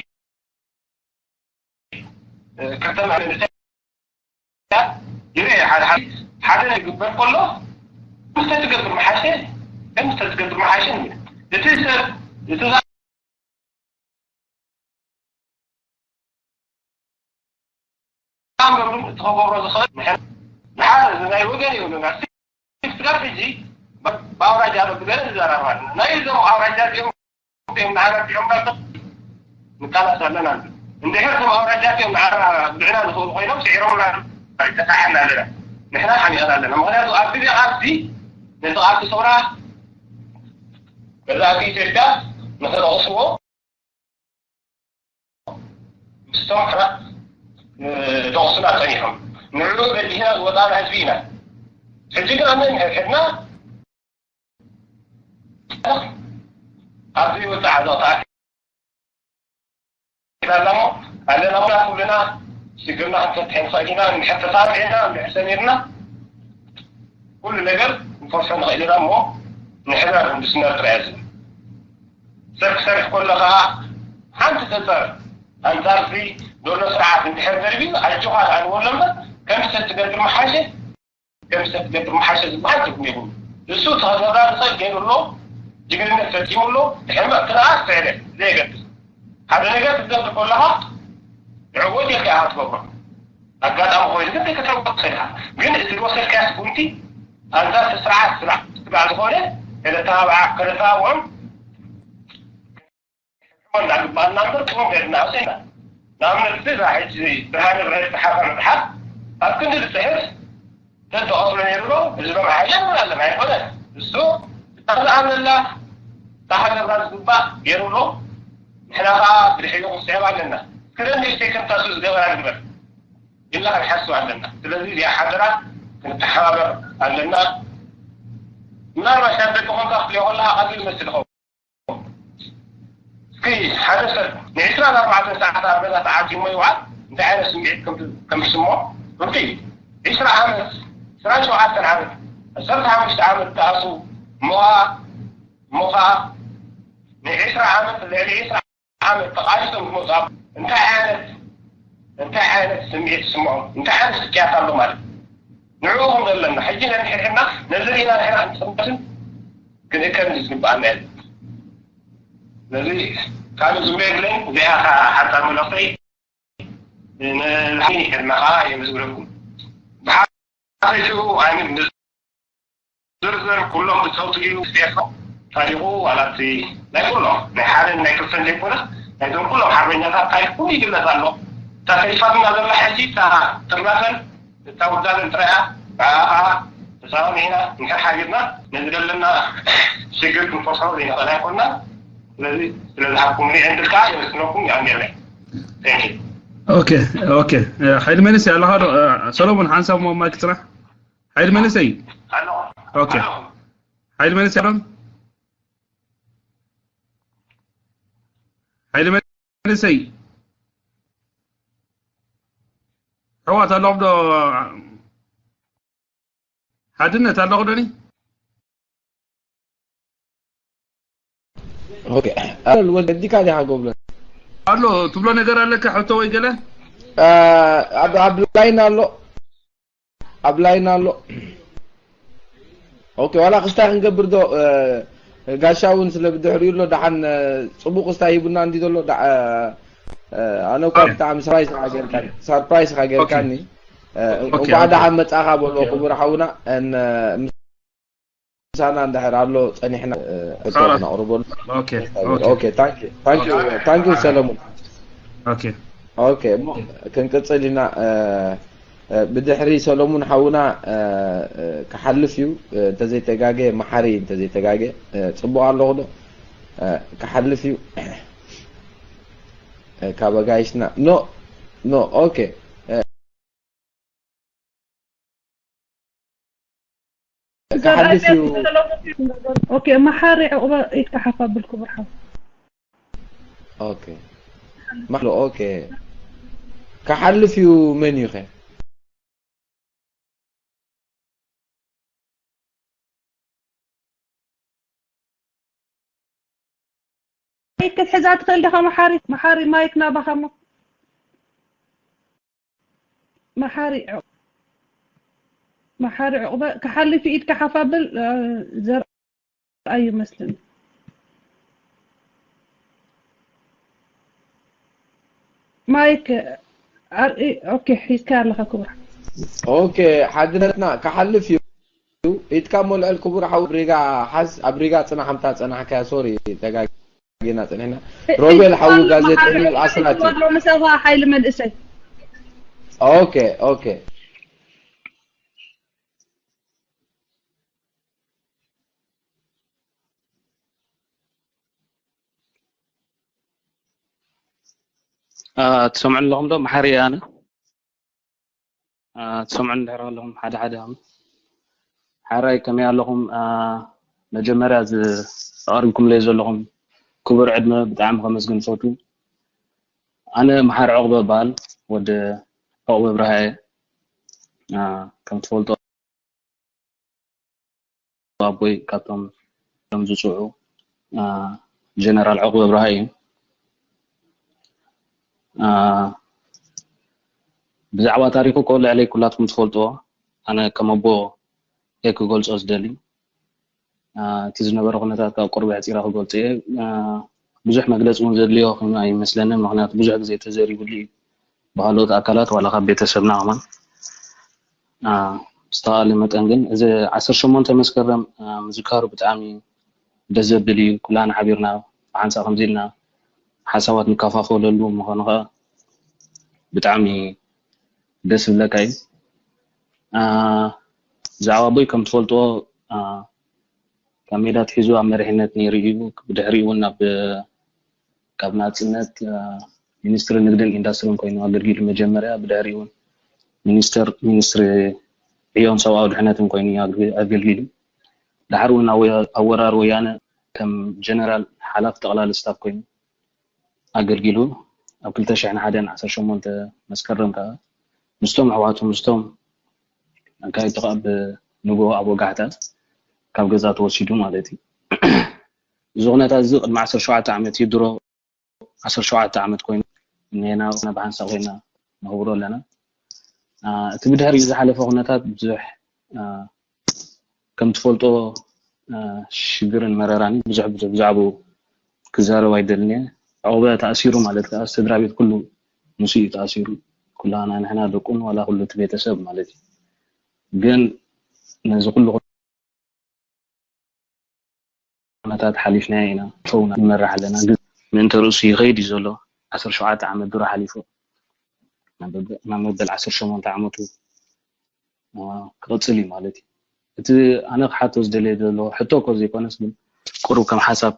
ከተማ ይርአ ሓደ ሓደ ሓደ ዝግበር ከሎ ምስተትገብር መሓሸ ከምስተትገብር መሓሸ እቲ ሰብ እቲ ገብሩ እቲ ከገብሮ ዝኽእል ንሓ- ንሓ- ናይ ወገን ይብሉና ስጋብ ሕጂ ብ- ብኣውራጃ ዶ ብገለ ዝዘራርባ ኣለና ናይ እዞም ኣውራጃ እዚኦም እዮም ንዓና ቢዖም ዳሎ ንቃላስ ኣለና እንድሕር እዞም ኣውራጃ እዚኦም ንዓና ብዕና ዝኽእሉ ኮይኖም ስዒሮምና ኣይጠፋዕና ኣለና ንሕና ሓሚቕና ኣለና ምክንያቱ ኣብ ግዜ ቃልሲ ነቲ ቃልሲ ሰውራ መዛእቲ ኢትዮጵያ ንክጠቕስዎ ምስቶም ሕራቕ ደቑሱና ጸኒሖም። ንዕኡ በዲህና ዝወጻና ህዝቢ ኢና። ሕጂ ግን ኣነ ንሕድሕድና ኣብ ዘይወጽእ ዓዘቕቲ ኣቲና ኣላ እሞ ኣለና ኩልና ሽግርና ክንፈትሕ ንኽእል ኢና። እንድሕር ተሳሚዕና እንድሕር ሰሚርና ኩሉ ነገር ንፈትሖ ንኽእል ኢና እሞ ንሕና ንስነር ጥራይ ዝብል ሰብ ክሰርሕ ከሎ ከዓ ሓንቲ ፀፀር ኣንፃር እዚ ዘሎ ስርዓት እንድሕር ዘርቢ ኣጆኻ ከዓ ንበሎ እምበር ከምዚ ሰብ ትገብር መሓሸ ከምዚ ሰብ ትገብር መሓሸ ዝበሃል ትርጉም የብሉ እሱ ተኸታታሊ ሰብ ገይሩ ኣሎ ጅግንነት ፈፂሙ ኣሎ ሕመቕ ትረኣ ትዕለ ዘየገድስ ሓደ ነገር ክትገብር ከለኻ ንዕወት ኢልካ ኢኻ ትገብሮ ኣጋጣሚ ኮይኑ ግን ከይተተርጎምካ ኢኻ። ግን እቲ ዝወሰድካዮ ስጉምቲ ኣንጻር እቲ ስርዓት ስራሕ ትባዕ ዝኾነ ከነተባብዓ-፣ ከነተባብዖም እንዳግባእና እምበር፣ ጥቕም ከድና ኣውፅእና። ንኣብነት፣ እዛ ሕጂ ብርሃነ ብርሀ ዝተሓፈረ መፅሓፍ ኣብ ክንዲ ዝፅሕፍ ተተቐብሎ ነይሩ ዶ? ህዝባዊ ሓይሊ ይብል ኣለና፣ ኣይኮነን። እሱ እታ ዝኣምነላ፣ እታ ሃገርና ዝግባእ ገይሩ ኣሎ። ንሕና ከዓ ብድሕሪኡ ክንስዕብ ኣለና። ክደን ንእሽተይ ከምታ እሱ ዝገበራ ንግበር ኢልና ክንሓስብ ኣለና። ስለዚ እዚኣ ሓደራ ክንተሓባበር ኣለና። ምናልባት ናብ ደቂ ኮንካ ክትሪኦ ከለካ ቀሊል ይመስል ይኸውን። እስኪ ሓደ ሰብ ንዕስራን ኣርባዕተን ሰዓት ኣብ ገዛ ተዓዲሙ ይውዓል፣ እንታይ ዓይነት ስምዒት ከም ከም ዝስምዖ ርዱእ እዩ። ዕስራ ዓመት፣ ዕስራን ሸውዓተን ዓመት፣ ዓሰርተ ሓሙሽተ ዓመት ተኣስሩ እሞ ኸዓ፣ እሞ ኸዓ ንዕስራ ዓመት፣ ልዕሊ ዕስራ ዓመት ተቓሊሶም ዝመፁ ኣብ እንታይ ዓይነት፣ እንታይ ዓይነት ስምዒት ይስምዖም? እንታይ ዓይነት ስቅያት ኣሎ ማለት እዩ? ንዕኡ ክንርኢ ኣለና። ሕጂ ነንሕድሕድና ነዚ ርኢና ንሕና ክንጥምትን ክንእከብን እዩ ዝግብኣና። ስለዚ ካልእ ዝብሎ የብለይን። እዚኣ እያ ሓጻር መልእኽተይ። ንድሓር ከኣ የመስግነኩም። ብሓፈሽኡ ኣነ ዝርዝር ኩሎም ብጸውቲ እዩ ዝጽየፎ። ታሪኹ ዋላ እቲ ናይ ኩሎም ናይ ሓደን ናይ ክልተን ዘይኮነስ ናይዞም ኩሎም ሓርበኛታት ታሪኽ ኩሉ ይግለጽ ኣሎ። እታ ተሪፋትና ዘላ ሕጂ እታ ጥርናፈን እታ ውዳበን ጥራይ እያ። ብኣኻ ተሰማሚዕና እንድሕር ሓጊዝና ነዚ ዘለና ሽግር ክንፈትሖ ዘይንኽእል ኣይኮንና። ስለዚ ስለ ዝሃብኩምኒ ዕድል ከዓ የመስግነኩም። ይቐንየለይ። Thank you። ኦኬ፣ ኦኬ። ሓይሊ መንእሰይ ኣለኻ ዶ? ሰሎሞን ሓንሳብ ሞ ማይክ ጥራሕ። ሓይሊ መንእሰይ። ኣለኹ። ኦኬ። ኣለኹ። ሓይሊ መንእሰይ ኣሎ? ሓይሊ መንእሰይ። ሕዋት ኣለኹም ዶ? ሓድነት ኣለኹ ዶኒ? ኦኬ። ኣል ወዲካ ዲኻ ጎብለ? ኣሎ ትብሎ ነገር ኣለካ ሕቶ ወይ ገለ? ኣብ ኣብ ላይን ኣሎ። ኣብ ላይን ኣሎ። ኦኬ፣ ዋላ ክስታይ ክንገብር ዶ? ጋሻ እውን ስለ ብድሕሪኡ ኣሎ። ደሓን ጽቡቕ ክስታይ ሂቡና እንዲ ዘሎ። ኣነ እኳ ብጣዕሚ ሰርፕራይዝ ኢኻ ጌርካኒ፣ ሰርፕራይዝ ኢኻ ጌርካኒ። እንኳዕ ደሓን መጻኻ በሎ ክቡር ሓውና። ምሳና እንድሕር ኣሎ ጸኒሕና ሕቶ ክነቕርበሉ። ኦኬ፣ ኦኬ። ኦኬ፣ ታንክ ዩ፣ ታንክ ዩ፣ ታንክ ዩ ሰለሙን። ኦኬ። ኦኬ፣ እሞ ክንቅጽል ኢና። ብድሕሪ ሰሎሙን ሓውና ክሓልፍ እዩ። እንተዘይተጋገ፣ መሓሪ እንተዘይተጋገ፣ ጽቡቕ ኣለኹ ዶ? ክሓልፍ እዩ። ካብ ኣጋይሽና። ኖ፣ ኖ፣ ኦኬ። ክሓልፍ እዩ። ኦኬ፣ መሓሪ ዕቑበ ኢድካ ሓፍ ኣብል ክቡር ሓው። ኦኬ። ማሎ፣ ኦኬ። ክሓልፍ እዩ መን እዩ ኸ? ማይክ ክትሕዛ ትኽእል ዲኻ መሓሪ? መሓሪ ማይክ ናባኻ እሞ። መሓሪ ዕቑ-፣ መሓሪ ዕቑበ ክሓልፍ ኢድካ ሓፍ ኣብል። ዘርኣዩ መስልን ማይክ ኣርኢ። ኦኬ፣ ሒዝካ ኣለኻ ክቡር። ኦኬ፣ ሓድነትና ክሓልፍ እዩ። ኢድካ እሞ ልዕል ክቡር ሓው ኣብ ሪጋ ሓዝ፣ ኣብ ሪጋ ጽናሕ፣ ኣምታ ጸናሕካ። ሶሪ፣ ተጋጊና ጽኒሕና። ሮቤል ሓው ጋዜጠኛ ኣስራት እዩ። ወሎ ምሳኻ ሓይሊ መንእሰይ። ኦኬ፣ ኦኬ። ትሰምዑ ኣለኹም ዶ? መሓሪ እየ ኣነ። ትሰምዑ እንድሕር ኣለኹም ሓደ ሓደ። ሓራይ ከመይ ኣለኹም? መጀመርያ እዚ ኣቕሪብኩምለይ ዘለኹም ክቡር ዕድመ ብጣዕሚ ከመስግን እፈቱ። ኣነ መሓሪ ዕቑበ እበሃል፣ ወዲ ዕቑበ ብርሃ እየ። ከም ትፈልጦ ኣቦይ ካብቶም እቶም ዝፅውዑ ጀነራል ዕቑበ ብርሃ እዩ። ብዛዕባ ታሪኹ እኮ ልዕለይ ኩላትኩም ትፈልጥዎ፣ ኣነ ከም ኣቦ እየ ክገልፆ ዝደሊ። እቲ ዝነበረ ኩነታት ካብ ቁርቢ ኣሕፂረ ክገልፆ እየ። ብዙሕ መግለፂ እውን ዘድልዮ ኮይኑ ኣይመስለንን፣ ምክንያቱ ብዙሕ ግዜ ተዘሪብሉ እዩ። ብካልኦት ኣካላት ዋላ ካብ ቤተሰብና ከማን ብዝተኻእለ መጠን ግን እዚ ዓሰርተ ሸሞንተ መስከረም ምዝካሩ ብጣዕሚ ደስ ዘብል እዩ። ኩላና ሓቢርና ብሓንሳእ ከምዚ ኢልና ሓሳባት ንከፋፈለሉ ምዃኑ ከዓ ብጣዕሚ ደስ ዝብለካ እዩ። ብዛዕባ ኣቦይ ከም ትፈልጥዎ ካብ ሜዳ ኣትሒዙ ኣብ መሪሕነት ነይሩ እዩ። ብድሕሪኡ እውን ናብ ካብ ናፅነት ሚኒስትሪ ንግድን ኢንዱስትሪን ኮይኑ ኣገልጊሉ። መጀመርያ ብድሕሪኡ እውን ሚኒስትር ሚኒስትሪ ዕዮን ሰብኣዊ ድሕነትን ኮይኑ ኣገልጊሉ። ድሓር እውን ኣብ ወራር ወያነ ከም ጀነራል ሓላፊ ጠቕላሊ ስታፍ ኮይኑ ኣገልጊሉ። ኣብ ክልተ ሽሕን ሓደን ዓሰርተ ሸሞንተ መስከረም ከዓ ምስቶም ኣሕዋቱ ምስቶም ኣካይድቱ ከዓ ብንግሆ ኣብ ወጋሕታ ካብ ገዛ ተወሲዱ ማለት እዩ። እዚ ኩነታት እዚ ቅድሚ ዓሰርተ ሸውዓተ ዓመት እዩ። ድሮ ዓሰርተ ሸውዓተ ዓመት ኮይኑ እኒሀና ብሓንሳእ ኮይና ነኽብሮ ኣለና። እቲ ብድሕሪኡ ዝሓለፈ ኩነታት ብዙሕ ከም ትፈልጦ ሽግርን መረራን ብዙሕ ብዙሕ ብዛዕባኡ ክዛረብ ኣይደልን እየ። ዕቑበ ተኣሲሩ ማለት ከዓ ስድራ ቤት ኩሉ ምስ እዩ ተኣሲሩ። ኩላና ንሕና ደቁን ዋላ ኩሉ እቲ ቤተሰብ ማለት እዩ። ግን ነዚ ኩሉ ኩነታት ሓሊፍናዮ ኢና። ፈውና ንመርሕ ኣለና። ግን ምእንተ ርእሱ ይኸይድ እዩ ዘሎ። ዓሰርተ ሸውዓተ ዓመት ድሮ ሓሊፉ ናብ መበል ዓሰርተ ሸሞንተ ዓመቱ ክቕፅል እዩ ማለት እዩ። እቲ ኣነ ክሓቶ ዝደለየ ዘሎ ሕቶ እኮ ዘይኮነስ ግን ቁሩብ ከም ሓሳብ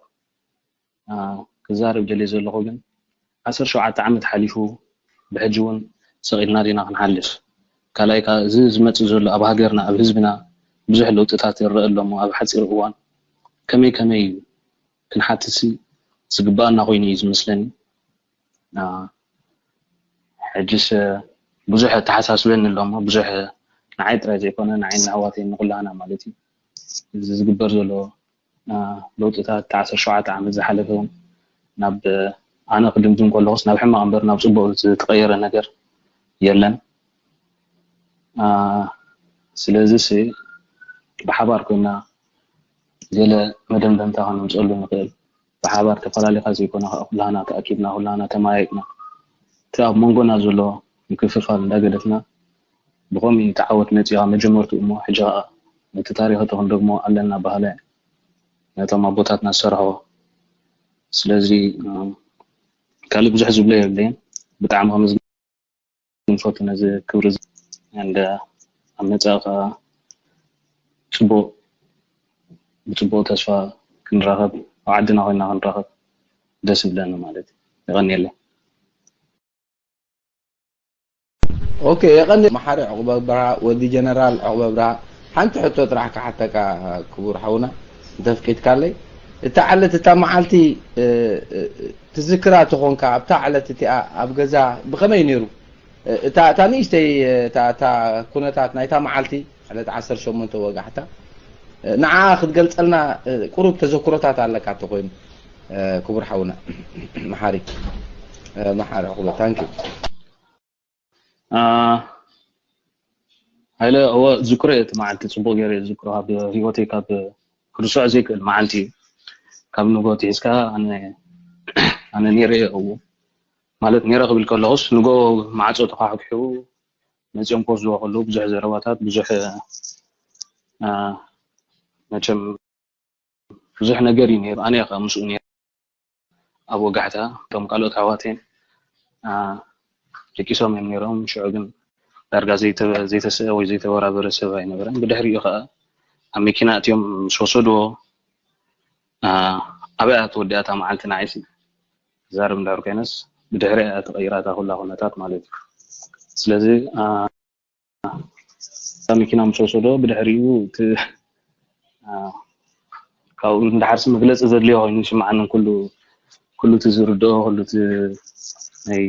ክዛረብ ደልየ ዘለኹ ግን ዓሰርተ ሸውዓተ ዓመት ሓሊፉ ብሕጂ እውን ሰቒልና ዲና ክንሓልፍ? ካልኣይ ከዓ እዚ ዝመፅእ ዘሎ ኣብ ሃገርና ኣብ ህዝብና ብዙሕ ለውጥታት ይረአ ኣሎ እሞ ኣብ ሓፂር እዋን ከመይ ከመይ እዩ ክንሓትሲ ዝግበኣና ኮይኑ እዩ ዝመስለኒ። ሕጅስ ብዙሕ ኣተሓሳስበኒ ኣሎ እሞ ብዙሕ ንዓይ ጥራይ ዘይኮነ ንዓይ ንኣሕዋተይ ንኩላህና ማለት እዩ እዚ ዝግበር ዘሎ ለውጥታት እቲ ዓሰርተ ሸውዓተ ዓመት ዝሓለፈ እውን ናብ ኣነ ክድምድም ከለኹስ ናብ ሕማቕ እምበር ናብ ፅቡቕ ዝተቐየረ ነገር የለን። ስለዚ ብሓባር ኮይና ገለ መደምደምታ ከነምፀሉ ንኽእል። ብሓባር ተፈላሊኻ ዘይኮነ ከዓ ኩላና ተኣኪብና ኩላና ተመያይጥና እቲ ኣብ መንጎና ዘሎ ምክፍፋል እንዳገደፍና ብኸምኡ እዩ እቲ ዓወት መፂኡ ካብ መጀመርትኡ እሞ ሕጂ ከዓ ነቲ ታሪኽ እቲ ክንደግሞ ኣለና በሃላይ ነቶም ኣቦታትና ዝሰርሕዎ። ስለዚ ካልእ ብዙሕ ዝብሎ የብለይን። ብጣዕሚ ከመስግን ፈቱ ነዚ ክብሪ እዚ እንደ ኣብ መጻኢ ከዓ ፅቡቅ ብፅቡቅ ተስፋ ክንራኸብ ኣብ ዓድና ኮይና ክንራኸብ ደስ ይብለኒ ማለት እዩ። የቐንየለይ። ኦኬ የቐኒ መሓሪ ዕቑበ ብርሃ ወዲ ጀነራል ዕቑበ ብርሃ ሓንቲ ሕቶ ጥራሕ ክሓተካ ክቡር ሓውና እንተፍቂድካለይ እታ ዕለት እታ መዓልቲ ትዝክራ ተኾንካ ኣብታ ዕለት እቲኣ ኣብ ገዛ ብኸመይ ነይሩ እታ እታ ንእሽተይ እታ እታ ኩነታት ናይታ መዓልቲ ዕለት ዓሰርተ ሸሞንተ ወጋሕታ ንዓ ክትገልጸልና ቁሩብ ተዘክሮታት ኣለካ ተኾይኑ ክቡር ሓውና መሓሪ መሓሪ ዕቑበ ታንኪ ሃይለ እወ ዝክሮ እቲ መዓልቲ ፅቡቅ ገይረ ዝክሮ ካብ ህይወተይ ካብ ክርስዖ ዘይክእል መዓልቲ እዩ ካብ ንጎ ትሒዝካ ኣነ ነይረ እየ እው ማለት ነይረ ክብል ከለኩስ ንጎ ማዕፆ ተኳሕኪሑ መፅኦም ክወስድዎ ከለዉ ብዙሕ ዘረባታት ብዙሕ መቸም ብዙሕ ነገር እዩ ነይሩ ኣነ ከዓ ምስኡ ነይረ ኣብ ወጋሕታ እቶም ካልኦት ኣሕዋተይን ደቂሶም እዮም ነይሮም ሽዑ ግን ዳርጋ ዘይተስአ ወይ ዘይተበራበረ ሰብ ኣይነበረን ብድሕሪኡ ከዓ ኣብ መኪና እትዮም ምስ ወሰድዎ ኣበያ ተወዲኣታ መዓልቲ ንዓይሲ ዛረብ እንድሕር ኮይነስ ብድሕሪኣ ተቐይራታ ኩላ ኩነታት ማለት እዩ ስለዚ እታ መኪና ምስ ወሰዶ ብድሕሪኡ እቲ ካብኡ እንድሓርሲ መግለፂ ዘድልዮ ኮይኑ ይስምዓንን ኩሉ ኩሉ እቲ ዝርድኦ ኩሉ እቲ ናይ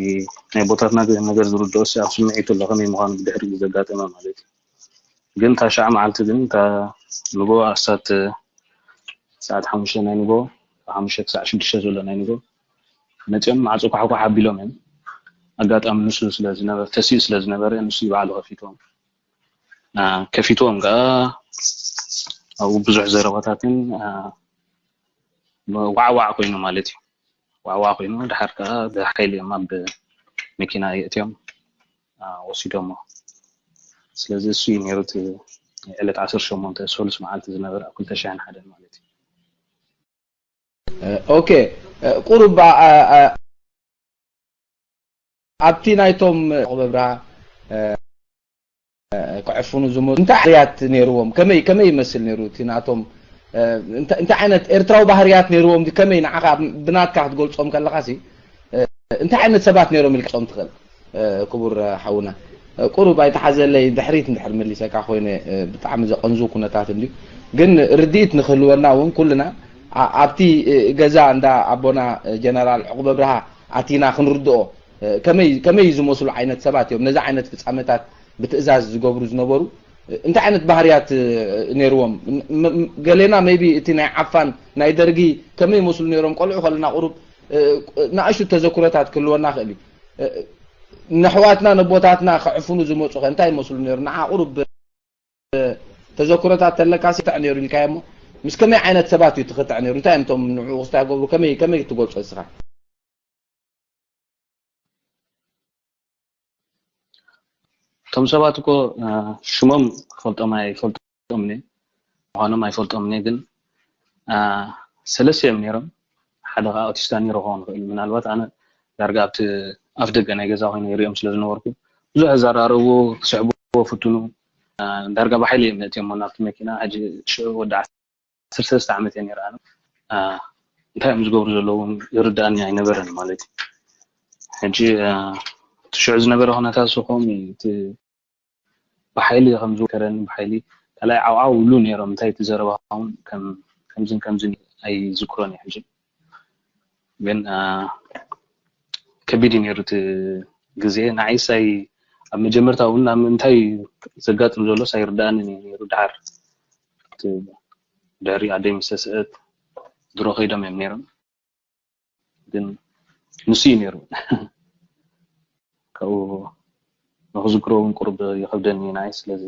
ናይ ቦታትና ነገር ዝርድኦ ሲ ኣብ ስምዒቱ ኣሎ ከመይ ምዃኑ ብድሕሪኡ ዘጋጠመ ማለት እዩ ግን እታ ሻዕ መዓልቲ ግን እታ ንጎ ኣሳት ሰዓት ሓሙሽተ ናይ ንጎ ካብ ሓሙሽተ ክሳዕ ሽዱሽተ ዘሎ ናይ ንጎ መፅኦም ማዕፆ ኳሕኳሕ ኣቢሎም እዮም ኣጋጣሚ ንሱ ስለዝነበረ ተሲኡ ስለዝነበረ ንሱ ይባዕሉ ከፊትዎም ከፊትዎም ከዓ ኣብኡ ብዙሕ ዘረባታትን ዋዕዋዕ ኮይኑ ማለት እዩ ዋዕዋዕ ኮይኑ ድሓር ከዓ ብሓይሊ እዮም ኣብ መኪና የእትዮም ወሲዶሞ። ስለዚ እሱ እዩ ነይሩ እቲ ዕለት ዓሰርተ ሸሞንተ ሰሉስ መዓልቲ ዝነበረ ኣብ ክልተ ሽሕን ሓደን ማለት እዩ። ኦኬ፣ ቁሩብ ኣብቲ ናይቶም ዕቑበ ኣብርሃ ክዕፍኑ ዝመፁ እንታይ ባህርያት ነይርዎም? ከመይ ከመይ ይመስል ነይሩ እቲ ናቶም እንታይ ዓይነት ኤርትራዊ ባህርያት ነይርዎም? ከመይ ንዓኻ ብናትካ ክትገልጾም ከለኻሲ እንታይ ዓይነት ሰባት ነይሮም ኢልካ ክትገልጾም ትኽእል? ክቡር ሓውና ቁሩብ ኣይተሓዘለይ ድሕሪት እንድሕር መሊሰካ ኮይነ ብጣዕሚ ዘቐንዙ ኩነታት እንድዩ። ግን ርድኢት ንክህልወና እውን ኩልና ኣብቲ ገዛ እንዳ ኣቦና ጀነራል ዕቑበ ኣብርሃ ኣቲና ክንርድኦ ከመይ ከመይ ዝመስሉ ዓይነት ሰባት እዮም ነዚ ዓይነት ፍጻመታት ብትእዛዝ ዝገብሩ ዝነበሩ እንታይ ዓይነት ባህርያት ነይርዎም? ገሌና maybe እቲ ናይ ዓፋን ናይ ደርጊ ከመይ ይመስሉ ነይሮም ቆልዑ ከለና ቁሩብ ንኣሽቱ ተዘክሮታት ክህልወና ክእል እዩ። ንኣሕዋትና ነቦታትና ክዕፍኑ ዝመፁ ከ እንታይ ይመስሉ ነይሩ? ንዓ ቁሩብ ተዘክሮታት ተለካ ሲ ክጥዕ ነይሩ ኢልካዮ እሞ ምስ ከመይ ዓይነት ሰባት እዩ ትኽጥዕ ነይሩ? እንታይ እዮም እቶም ንዕኡ ክስታይ ገብሩ? ከመይ ከመይ ትገልፆ እስኻ? እቶም ሰባት እኮ ሽሞም ክፈልጦም ኣይፈልጦምን እየ፣ ምዃኖም ኣይፈልጦምን እየ። ግን ሰለስተ እዮም ነይሮም። ሓደ ከዓ ኣውቲስታ ነይሩ ክኸውን ይኽእል። ምናልባት ኣነ ዳርጋ ኣብቲ ኣፍ ደገ ናይ ገዛ ኮይነ ይሪኦም ስለ ዝነበርኩ ብዙሕ ዘራረቡ ክስሕብዎ ፍትኑ ዳርጋ ብሓይሊ እዮም ነእትዮሞ ናብቲ መኪና። ሕጂ ሽዑ ወዲ ዓሰርተ ሰለስተ ዓመት እየ ነይረ ኣነ። እንታይ እዮም ዝገብሩ ዘለዉ ይርዳእኒ ኣይነበረን ማለት እዩ። ሕጂ እቲ ሽዑ ዝነበረ ኩነታት ስኾም እቲ ብሓይሊ ከም ዝወከረኒ ብሓይሊ ካልኣይ ዓውዓው ይብሉ ነይሮም። እንታይ እቲ ዘረባኹም ከምዝን ከምዝን ኣይዝክሮን እየ ሕጂ። ግን ከቢድ እዩ ነይሩ እቲ ግዜ ንዓይስ ኣይ ኣብ መጀመርታ እውን ኣብ ምንታይ ዘጋጥም ዘሎስ ኣይርዳእንን እዩ ነይሩ። ድሓር ድሕሪ ኣደይ ምስ ተስአት ድሮ ከይዶም እዮም ነይሮም። ግን ንሱ እዩ ነይሩ ካብኡ ንክዝክሮ እውን ቁሩብ ይኸብደኒ እዩ ንዓይ። ስለዚ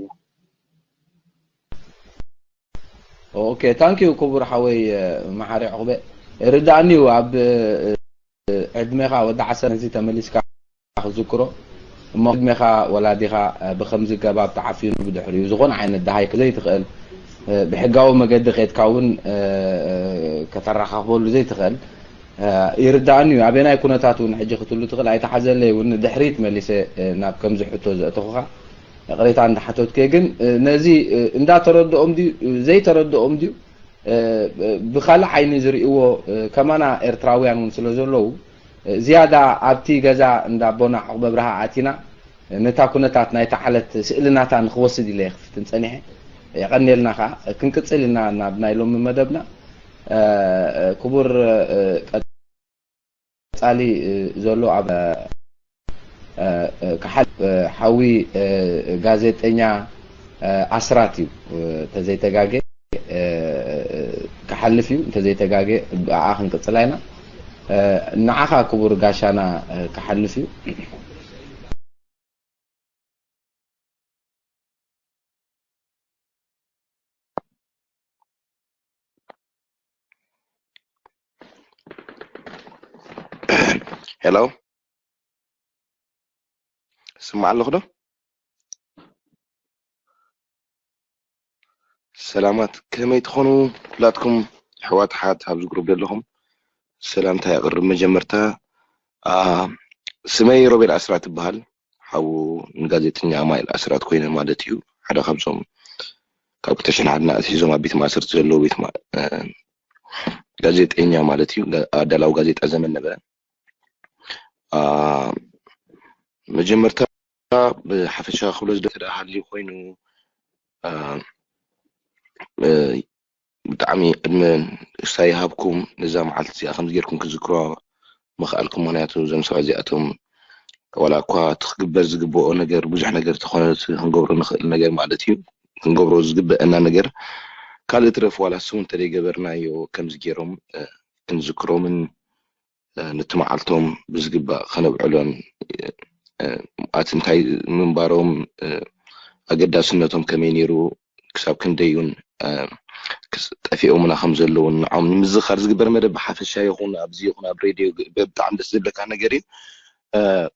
ኦኬ ታንክ ዩ ክቡር ሓወይ መሓሪ ዕቑበ ርዳእኒ እዩ ኣብ ዕድሜኻ ወዲ ዓሰርተ ነዚ ተመሊስካ ክዝክሮ እሞ ዕድሜኻ ወላዲኻ ብከምዚ ገባብ ተዓፊኑ ብድሕሪኡ ዝኾነ ዓይነት ደሃይ ዘይትኽእል ብሕጋዊ መገዲ ከድካ እውን ከተራኻኽበሉ ዘይትኽእል ይርዳእኒ እዩ ኣበናይ ኩነታት እውን ሕጂ ክትሉ ትኽእል ኣይተሓዘለይ እውን ድሕሪት መሊሰ ናብ ከምዚ ሕቶ ዘእተኹኻ ይቕሬታ እንዳሓተትኩ ግን ነዚ እንዳተረድኦም ድዩ ዘይተረድኦም ድዩ ብኻልእ ዓይኒ ዝርእይዎ ከማና ኤርትራውያን እውን ስለ ዘለዉ ዝያዳ ኣብቲ ገዛ እንዳ ኣቦና ዕቑበ ኣብርሃ ኣቲና ነታ ኩነታት ናይታ ዓለት ስእሊ ናታ ንክወስድ ኢለ ክፍትን ጸኒሐ የቐንየልና ከዓ ክንቅጽል ኢና ናብ ናይ ሎሚ መደብና ክቡር ቀጻሊ ዘሎ ኣብ ክሓል ሓዊ ጋዜጠኛ ኣስራት እዩ እንተዘይተጋጌ ክሓልፍ እዩ እንተዘይተጋጌ ብኣ ክንቅጽላ ኢና ንዓኻ ክቡር ጋሻና ክሓልፍ እዩ ሄሎ ስማዕ ኣለኹ ዶ ሰላማት ከመይ ትኾኑ ኩላትኩም ኣሕዋት ኣሓት ኣብዚ ግሩፕ ዘለኹም ሰላምታ የቕርብ መጀመርታ ስመይ ሮቤል ኣስራት ይበሃል ሓዉ ንጋዜጠኛ ኣማኤል ኣስራት ኮይነ ማለት እዩ ሓደ ካብዞም ካብ ክተሽን ሓድና ኣትሒዞም ኣብ ቤት ማእሰርቲ ዘለዉ ቤት ጋዜጠኛ ማለት እዩ ኣዳላዊ ጋዜጣ ዘመን ነበረ መጀመርታ ብሓፈሻ ክብሎ ዝደሊ ተደኣ ሃልዩ ኮይኑ ብጣዕሚ ዕድመ ንሳ ይሃብኩም ነዛ መዓልቲ እዚኣ ከምዚ ጌርኩም ክዝክሮ ምኽኣልኩም ምክንያቱ እዞም ሰባት እዚኣቶም ዋላ እኳ እቲ ክግበር ዝግብኦ ነገር ብዙሕ ነገር ተኾነ ክንገብሮ ንኽእል ነገር ማለት እዩ ክንገብሮ ዝግበአና ነገር ካልእ ትረፍ ዋላ ስሙ እንተደይገበርናዮ ከምዚ ገይሮም ክንዝክሮምን ነቲ መዓልቶም ብዝግባእ ከነብዕሎን ኣቲ እንታይ ምንባሮም ኣገዳስነቶም ከመይ ነይሩ ክሳብ ክንደይ እውን ጠፊኦምና ከም ዘለውን ንዖም ንምዝኻር ዝግበር መደብ ብሓፈሻ ይኹን ኣብዚ ይኹን ኣብ ሬድዮ ብጣዕሚ ደስ ዝብለካ ነገር እዩ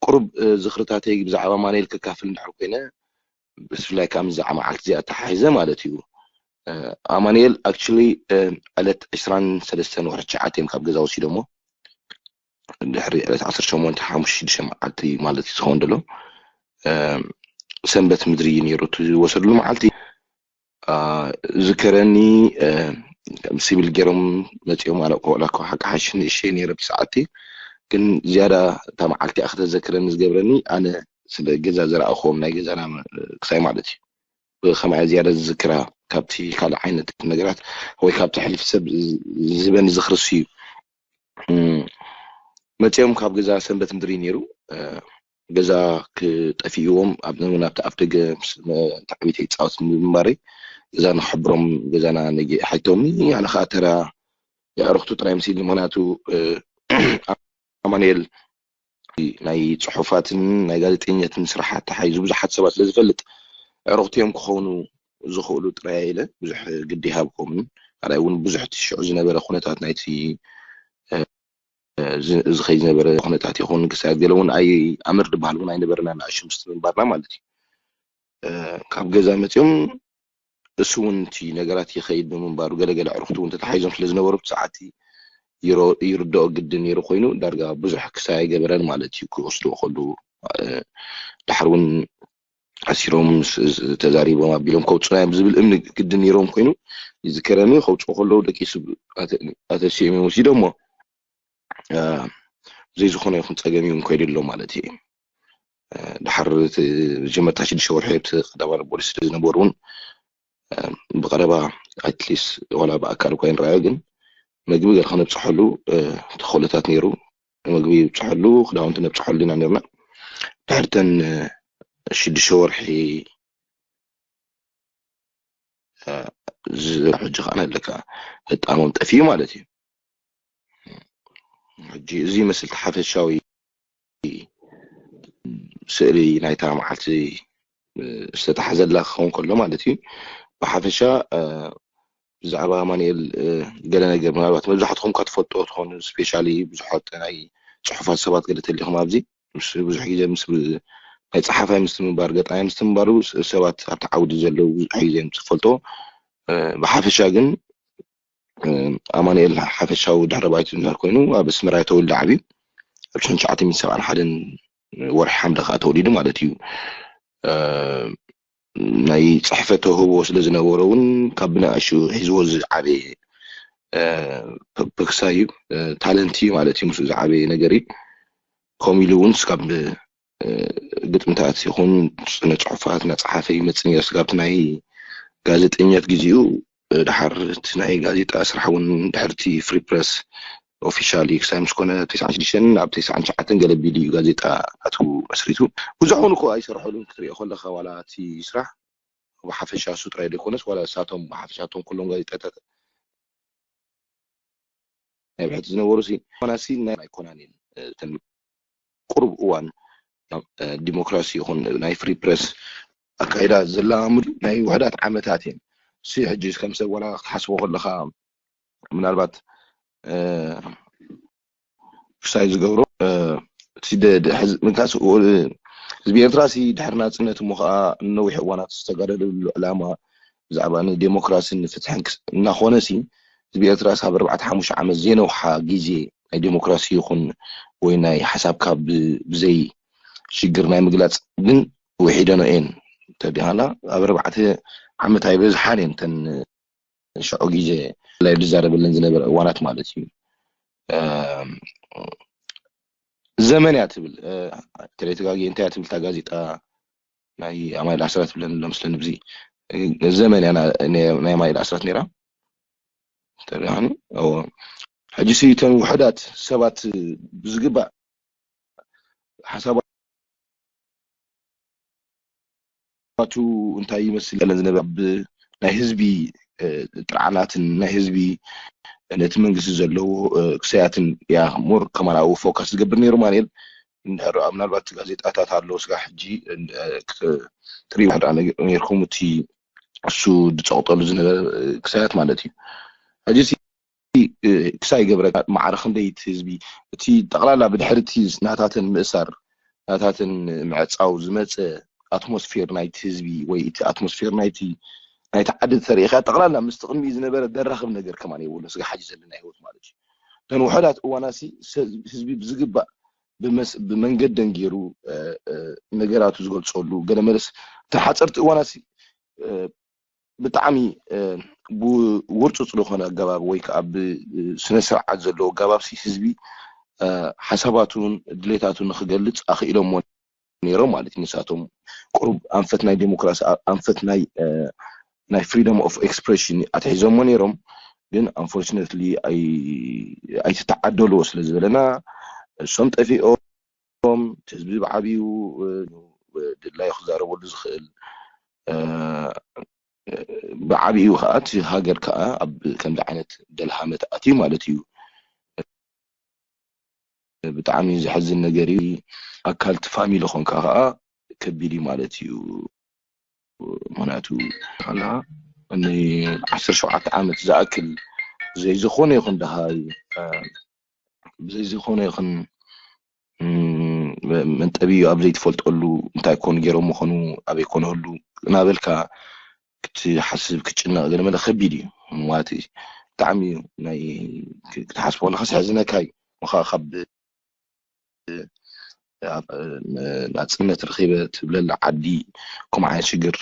ቁሩብ ዝኽርታተይ ብዛዕባ ኣማኑኤል ከካፍል እንድሕር ኮይነ፣ ብፍላይ ካብ ዛዕባ መዓልቲ እዚኣ ተሓሒዘ ማለት እዩ። ኣማኑኤል actually ዕለት ዕስራን ሰለስተን ወርሒ ትሽዓተ እዮም ካብ ገዛ ወሲዶሞ። ድሕሪ ዕለት ዓሰርተ ሸሞንተ ሓሙሽተ ሽዱሽተ መዓልቲ ማለት እዩ ዝኸውን ዘሎ። ሰንበት ምድሪ እዩ ነይሩ እቲ ዝወሰድሉ መዓልቲ። ዝከረኒ ሲቪል ገይሮም መፂኦም ኣለ ቆላ ሓቂ ሓሽ ንእሸ ነይረ ብሰዓቲ። ግን ዝያዳ እታ መዓልቲ እያ ከተዘክረኒ ዝገብረኒ ኣነ ስለ ገዛ ዝረኣኹዎም ናይ ገዛና ክሳይ ማለት እዩ። ብኸማያ ዝያዳ ዝዝክራ ካብቲ ካልእ ዓይነት ነገራት ወይ ካብቲ ሕልፊ ሰብ ዝህበኒ ዝኽርሲ እዩ። መፂኦም ካብ ገዛ ሰንበት ምድሪ ነይሩ። ገዛ ክጠፊእዎም ኣብቲ ኣፍ ደገ ተዓቢተ ይፃወት ምንባረይ ገዛ ንክሕብሮም ገዛና ነጊ ሓይቶምኒ። ኣነ ከዓ ተራ የዕርክቱ ጥራይ ምስ ኢልኒ። ምክንያቱ ኣማኑኤል ናይ ፅሑፋትን ናይ ጋዜጠኛትን ስራሕ ኣተሓሒዙ ብዙሓት ሰባት ስለ ዝፈልጥ ዕርክቱ እዮም ክኾኑ ዝኽእሉ ጥራይ ኢለ ብዙሕ ግዲ ሃብኮምን ካልኣይ እውን ብዙሕ ሽዑ ዝነበረ ኩነታት ናይቲ ዝኸይ ዝነበረ ኩነታት ይኹን ክሳብ ገለ እውን ኣይ ኣምር ዝበሃል እውን ኣይነበረና ንኣሽም ምስትምንባርና ማለት እዩ። ካብ ገዛ መፅኦም እሱ እውን እቲ ነገራት ይኸይድ ብምንባሩ ገለገለ ዕርክቱ እውን ተታሓይዞም ስለ ዝነበሩ ብሰዓቲ ይርድኦ ግዲ ነይሩ ኮይኑ ዳርጋ ብዙሕ ክሳይ ኣይገበረን ማለት እዩ። ክወስድዎ ከሉ ድሓር እውን ኣሲሮም ተዛሪቦም ኣቢሎም ከውፅና እዮም ዝብል እምኒ ግዲ ነይሮም ኮይኑ ይዝከረኒ። ከውፅኡ ከለዉ ደቂሱ ኣተሲኦም እዮም ወሲዶሞ። ዘይዝኾነ ይኹን ፀገም እዩ እንኮይዱ ኣሎ ማለት እዩ። ድሓር መጀመርታ ሽዱሽተ ወርሒ ኣብቲ ቀዳማይ ፖሊስ ዝነበሩ እውን ብቀረባ ኣትሊስ ዋላ ብኣካል እኳ ይንረኣዮ ግን መግቢ ገለ ከነብፅሐሉ ተኽእሎታት ነይሩ። መግቢ ይብፅሐሉ ክዳውንቲ ነብፅሐሉ ኢና ነርና። ድሕርተን ሽዱሽተ ወርሒ ሕጂ ከዓ ኣለካ ህጣሞም ጠፊኡ ማለት እዩ። ሕጂ እዚ ይመስል ሓፈሻዊ ስእሊ ናይታ መዓልቲ ዝተታሓዘላ ክኸውን ከሎ ማለት እዩ። ብሓፈሻ ብዛዕባ ኣማኑኤል ገለ ነገር ምናልባት መብዛሕትኹም ካ ትፈልጥዎ ትኾኑ ስፔሻሊ ብዙሓት ናይ ፅሑፋት ሰባት ገለ ተሊኹም ኣብዚ ምስ ብዙሕ ግዜ ምስ ናይ ፀሓፋይ ምስትምባር ገጣማይ ምስትምባሩ ሰባት ኣብቲ ዓውዲ ዘለዉ ብዙሕ ግዜ ምስ ትፈልጥዎ ብሓፈሻ ግን ኣማኑኤል ሓፈሻዊ ድሕረ ባይቱ እንድሕር ኮይኑ ኣብ ኣስመራ ተወልደ ዓብዩ ኣብ ሽሕን ትሽዓተ ሚእትን ሰብዓን ሓደን ወርሒ ሓምለ ከዓ ተወሊዱ ማለት እዩ። ናይ ፅሕፈት ተውህቦ ስለ ዝነበሮ እውን ካብ ብንኣሽኡ ሒዝዎ ዝዓበየ ፕክሳ እዩ። ታለንት እዩ ማለት እዩ። ምስ ዝዓበየ ነገር እዩ። ከምኡ ኢሉ እውን ስጋብ ግጥምታት ይኹን ስነ ፅሑፋት እናፀሓፈ ይመፅእ ነይሩ። ስጋብቲ ናይ ጋዜጠኛት ግዜኡ ድሓር እቲ ናይ ጋዜጣ ስራሕ እውን ድሕርቲ ፍሪ ፕረስ ኦፊሻሊ ክሳብ ምስ ኮነ ተስዓን ሽዱሽተን ኣብ ተስዓን ትሽዓተን ገለ ቢሉ እዩ ጋዜጣ ኣትዉ መስሪቱ። ብዙሕ እውን እኮ ኣይሰርሐሉን ክትሪኦ ከለካ ዋላ እቲ ስራሕ ብሓፈሻ እሱ ጥራይ ዘይኮነስ ዋላ እሳቶም ብሓፈሻ እቶም ኩሎም ጋዜጣታት ናይ ብሕቲ ዝነበሩ ሲ ኮናሲ ናይ ኣይኮናን እየን እተን ቁሩብ እዋን ዲሞክራሲ ይኹን ናይ ፍሪ ፕረስ ኣካይዳ ዘላምዱ ናይ ውሕዳት ዓመታት እየን። ሲ ሕጂ ከም ሰብ ዋላ ክትሓስቦ ከለካ ምናልባት ክሳይ ዝገብሮ ምንካስ ህዝቢ ኤርትራ ሲ ድሕሪ ናፅነት እሞ ከዓ ነዊሕ እዋናት ዝተጋደለሉ ዕላማ ብዛዕባ ንዴሞክራሲን ንፍትሕን እናኾነ ሲ ህዝቢ ኤርትራ ሳብ ኣርባዕተ ሓሙሽተ ዓመት ዘይነውሓ ግዜ ናይ ዴሞክራሲ ይኹን ወይ ናይ ሓሳብካ ብዘይ ሽግር ናይ ምግላፅ ግን ውሒደኖ እየን ተቢሃላ ኣብ ኣርባዕተ ዓመት ኣይበዝሓን እየን ተን ሽዑ ግዜ ላይ ዝዛረበለን ዝነበረ እዋናት ማለት እዩ። ዘመን እያ ትብል ተለይ ተጋጊ እንታይ እያ ትብል እታ ጋዜጣ ናይ ኣማይል ኣስራት ትብለን ኣሎ ምስለን ብዚ ዘመን እያ ናይ ኣማይል ኣስራት ነይራ ተሪሃኒ። ሕጂ ሲ እተን ውሕዳት ሰባት ብዝግባእ ሓሳባቱ እንታይ ይመስል ለን ዝነበረ ናይ ህዝቢ ጥርዓናትን ናይ ህዝቢ ነቲ መንግስቲ ዘለዎ ክሰያትን ያ ሞር ከማን ኣብኡ ፎካስ ዝገብር ነይሩ ማለት ምናልባት ጋዜጣታት ኣለዉ ስጋ ሕጂ ትሪእዎ ነርኩም እቲ እሱ ዝፀቕጠሉ ዝነበረ ክሰያት ማለት እዩ። ሕጂ ክሳይ ገብረ ማዕረ ክንደይ እቲ ህዝቢ፣ እቲ ጠቕላላ ብድሕሪ እቲ ናታተን ምእሳር፣ ናታተን ምዕፃው ዝመፀ ኣትሞስፌር ናይቲ ህዝቢ ወይ እቲ ኣትሞስፌር ናይቲ ናይቲ ዓዲ ተሪኢኻ ጠቕላላ ምስቲ ቅድሚኡ ዝነበረ ደራኽብ ነገር ከማን የብሉ። ስጋ ሓጂ ዘለና ህይወት ማለት እዩ። እተን ውሑዳት እዋናሲ ህዝቢ ብዝግባእ ብመንገደን ገይሩ ነገራቱ ዝገልፀሉ ገለ መለስ እተን ሓፀርቲ እዋናሲ ብጣዕሚ ብውርፁፅ ዝኾነ ኣገባብ ወይ ከዓ ብስነ ስርዓት ዘለዎ ኣገባብ ህዝቢ ሓሳባቱን ድሌታቱን ንክገልፅ ኣኽኢሎሞ ነይሮም ማለት እዩ። ንሳቶም ቁሩብ ኣንፈት ናይ ዴሞክራሲ ኣንፈት ናይ ናይ freedom of expression ኣትሒዞሞ ነይሮም። ግን unfortunately ኣይተተዓደልዎ ስለ ዝበለና እሶም ጠፊኦም፣ ህዝቢ ብዓብዩ ድላዩ ክዛረበሉ ዝኽእል ብዓብኡ ከዓ እቲ ሃገር ከዓ ኣብ ከምዚ ዓይነት ደልሃመት ኣትዩ ማለት እዩ። ብጣዕሚ ዘሕዝን ነገር እዩ። ኣካል እቲ ፋሚሊ ኮንካ ከዓ ከቢድ እዩ ማለት እዩ። ምክንያቱ ከላ ን ዓሰርተ ሸውዓተ ዓመት ዝኣክል ዘይዝኾነ ይኹን ደሃይ ብዘይ ዝኾነ ይኹን መንጠቢዩ ኣብ ዘይትፈልጠሉ እንታይ ኮን ገይሮም ምኾኑ ኣበይ ኮነሉ እናበልካ ክትሓስብ ክትጭነቕ ገለመለ ከቢድ እዩ ማለት እዩ። ብጣዕሚ እዩ ናይ ክትሓስቦ ከለካ ዘሕዝነካ እዩ። ምኻ ካብ ናፅነት ረኺበ ትብለላ ዓዲ ከምኡ ዓይነት ሽግር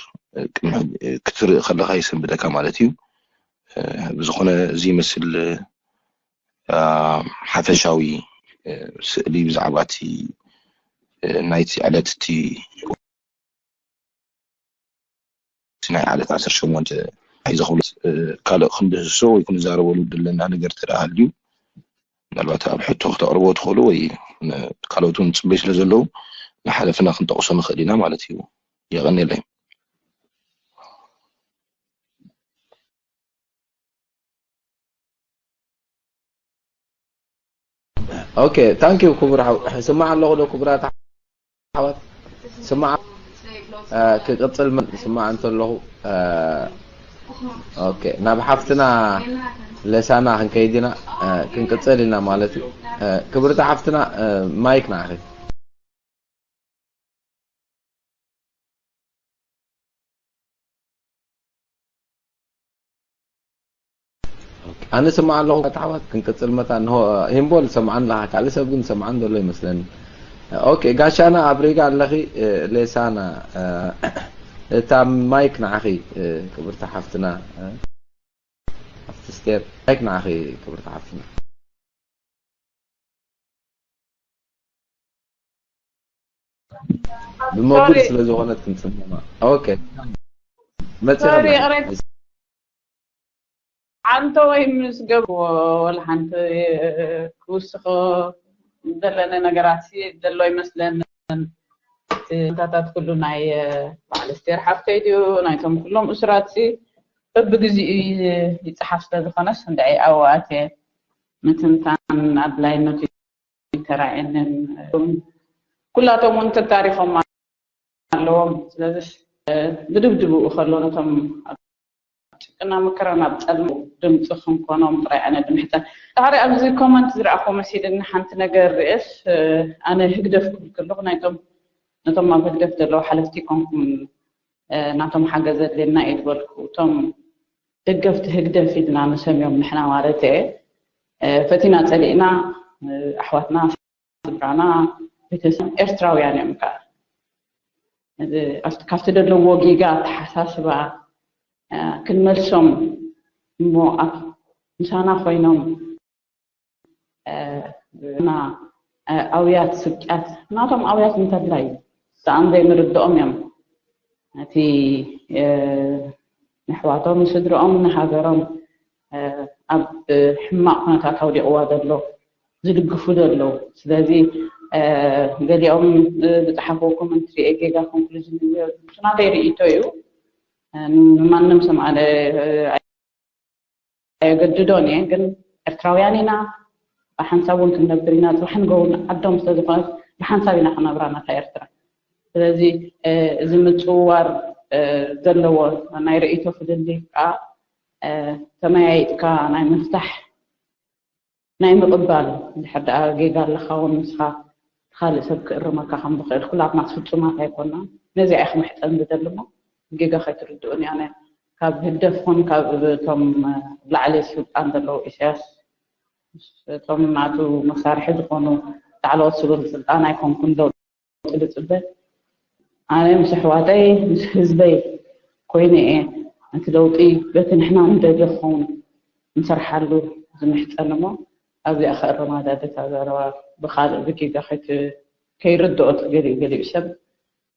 ክትርኢ ከለካ ይሰንብደካ ማለት እዩ። ብዝኾነ እዚ ይመስል ሓፈሻዊ ስእሊ ብዛዕባ እቲ ናይቲ ዕለት እቲ ናይ ዓለት ዓሰርተ ሸሞንተ ሒዘ ክብሎ ካልእ ክንድህሶ ወይ ክንዛረበሉ ድለና ነገር ተደኣ ሃልዩ ምናልባት ኣብ ሕቶ ክተቕርቦ ትኽእሉ ወይ ካልኦት እውን ፅበይ ስለ ዘለዉ ንሓለፍና ክንጠቕሶ ንኽእል ኢና ማለት እዩ። የቐንየለይ። ኦኬ ታንኪዩ ክቡር ሓው ስማዕ ኣለኹ ዶ ክቡራት ኣሕዋት ስማዕ ክቅፅል ስማዕ እንተለኹ ኦኬ ናብ ሓፍትና ለሳና ክንከይድ ኢና ክንቅፅል ኢና ማለት እዩ ክብርቲ ሓፍትና ማይክ ንዓኺ ኣነ ስማዕ ኣለኹ ኣሕዋት ክንቅፅል መታ እንሆ ሂምቦል ሰምዓን ኣለኻ ካልእ ሰብ ግን ሰምዓን ዘሎ ይመስለኒ ኦኬ ጋሻና ኣብ ሪጋ ኣለኺ ሌሳና እታ ማይክ ንዓኺ ክብርቲ ሓፍትና ኣብቲ ስቴር ማይክ ንዓኺ ክብርቲ ሓፍትና ብሞግል ስለ ዝኾነት ክንስምማ ኦኬ መጽኻ ዓንተ ወይ ምስ ገብዎ ወላ ሓንቲ ክውስኾ ዘለነ ነገራት ዘሎ ይመስለንን እቲ ታታት ኩሉ ናይ በዓል ስቴር ሓፍተይ ድዩ ናይቶም ኩሎም እሱራት በብግዚኡ ይፀሓፍ ስለ ዝኾነስ እንድዒ ኣብኡ ኣትየ ምትንታን ኣድላይነቱ ይተራእየንን ኩላቶም እውን ተታሪኾም ኣለዎም ስለዚ ብድብድብኡ ከሎ ነቶም ጭቅና መከራ ናብ ፀልሙ ድምፂ ክንኮኖም ጥራይ ኣነ ድምሕፀን ዳሕሪ ኣብዚ ኮመንት ዝረኣኹ መሲልኒ ሓንቲ ነገር ርእስ ኣነ ህግደፍ ክብል ከለኹ ናይቶም ነቶም ኣብ ህግደፍ ዘለዉ ሓለፍቲ ኮንኩም ናቶም ሓገዝ ዘድልየና እዩ ዝበልኩ እቶም ደገፍቲ ህግደፍ ኢልና ንሰምዮም ንሕና ማለት እየ ፈቲና ፀሊእና ኣሕዋትና ስድራና ቤተሰብ ኤርትራውያን እዮም ከዓ ካብቲ ደለዎ ጌጋ ኣተሓሳስባ ክንመልሶም እሞ ኣብ ምሳና ኮይኖም ና ኣውያት ስብቅያት ናቶም ኣውያት እንተድላይ ሰኣን ዘይምርድኦም እዮም ነቲ ንሕዋቶም ንስድርኦም ንሃገሮም ኣብ ሕማቕ ኩነታት ኣውዲቕዋ ዘሎ ዝድግፉ ዘለዉ ስለዚ ገሊኦም ዝፀሓፍዎ ኮመንት ሪኤ ጌጋ ኮንክሉዥን ናተይ ርእይቶ እዩ ንማንም ሰምዓለ ኣየገድዶን እየ ግን ኤርትራውያን ኢና ብሓንሳብ እውን ክንነብር ኢና ፅባሕ ንገውን ዓዶም ስለዝኾነት ብሓንሳብ ኢና ክነብራ ናታ ኤርትራ ስለዚ እዚ ምፅውዋር ዘለዎ ናይ ርእይቶ ፍልልይ ከዓ ተመያይጥካ ናይ ምፍታሕ ናይ ምቕባል፣ እንድሕር ደኣ ጌጋ ኣለኻ እውን ንስኻ ካልእ ሰብ ክእርመካ ከም ዝኽእል፣ ኩላትና ፍጹማት ኣይኮናን። ነዚኣ እየ ክምሕጸን ዝደሊ እሞ፣ ጌጋ ከይትርድኡኒ። ኣነ ካብ ህግደፍ ኹን ካብ እቶም ላዕሊ ስልጣን ዘለዉ፣ ኢሳያስ፣ እቶም ናቱ መሳርሒ ዝኾኑ ላዕለዎት ስበ ስልጣን ኣይኮንኩን ለውጢ ዝጽበ። ኣነ ምስ ኣሕዋተይ ምስ ህዝበይ ኮይነ እየ ነቲ ለውጢ በቲ ንሕና ንደልዮ ክኸውን ንሰርሓሉ ዝምሕጸን እሞ፣ ኣብዚኣ ከእርማ ዳደ እታ ዘረባ ብኻልእ ብጌጋ ከይት-፣ ከይርድኦ እቲ ገሊኡ ገሊኡ ሰብ።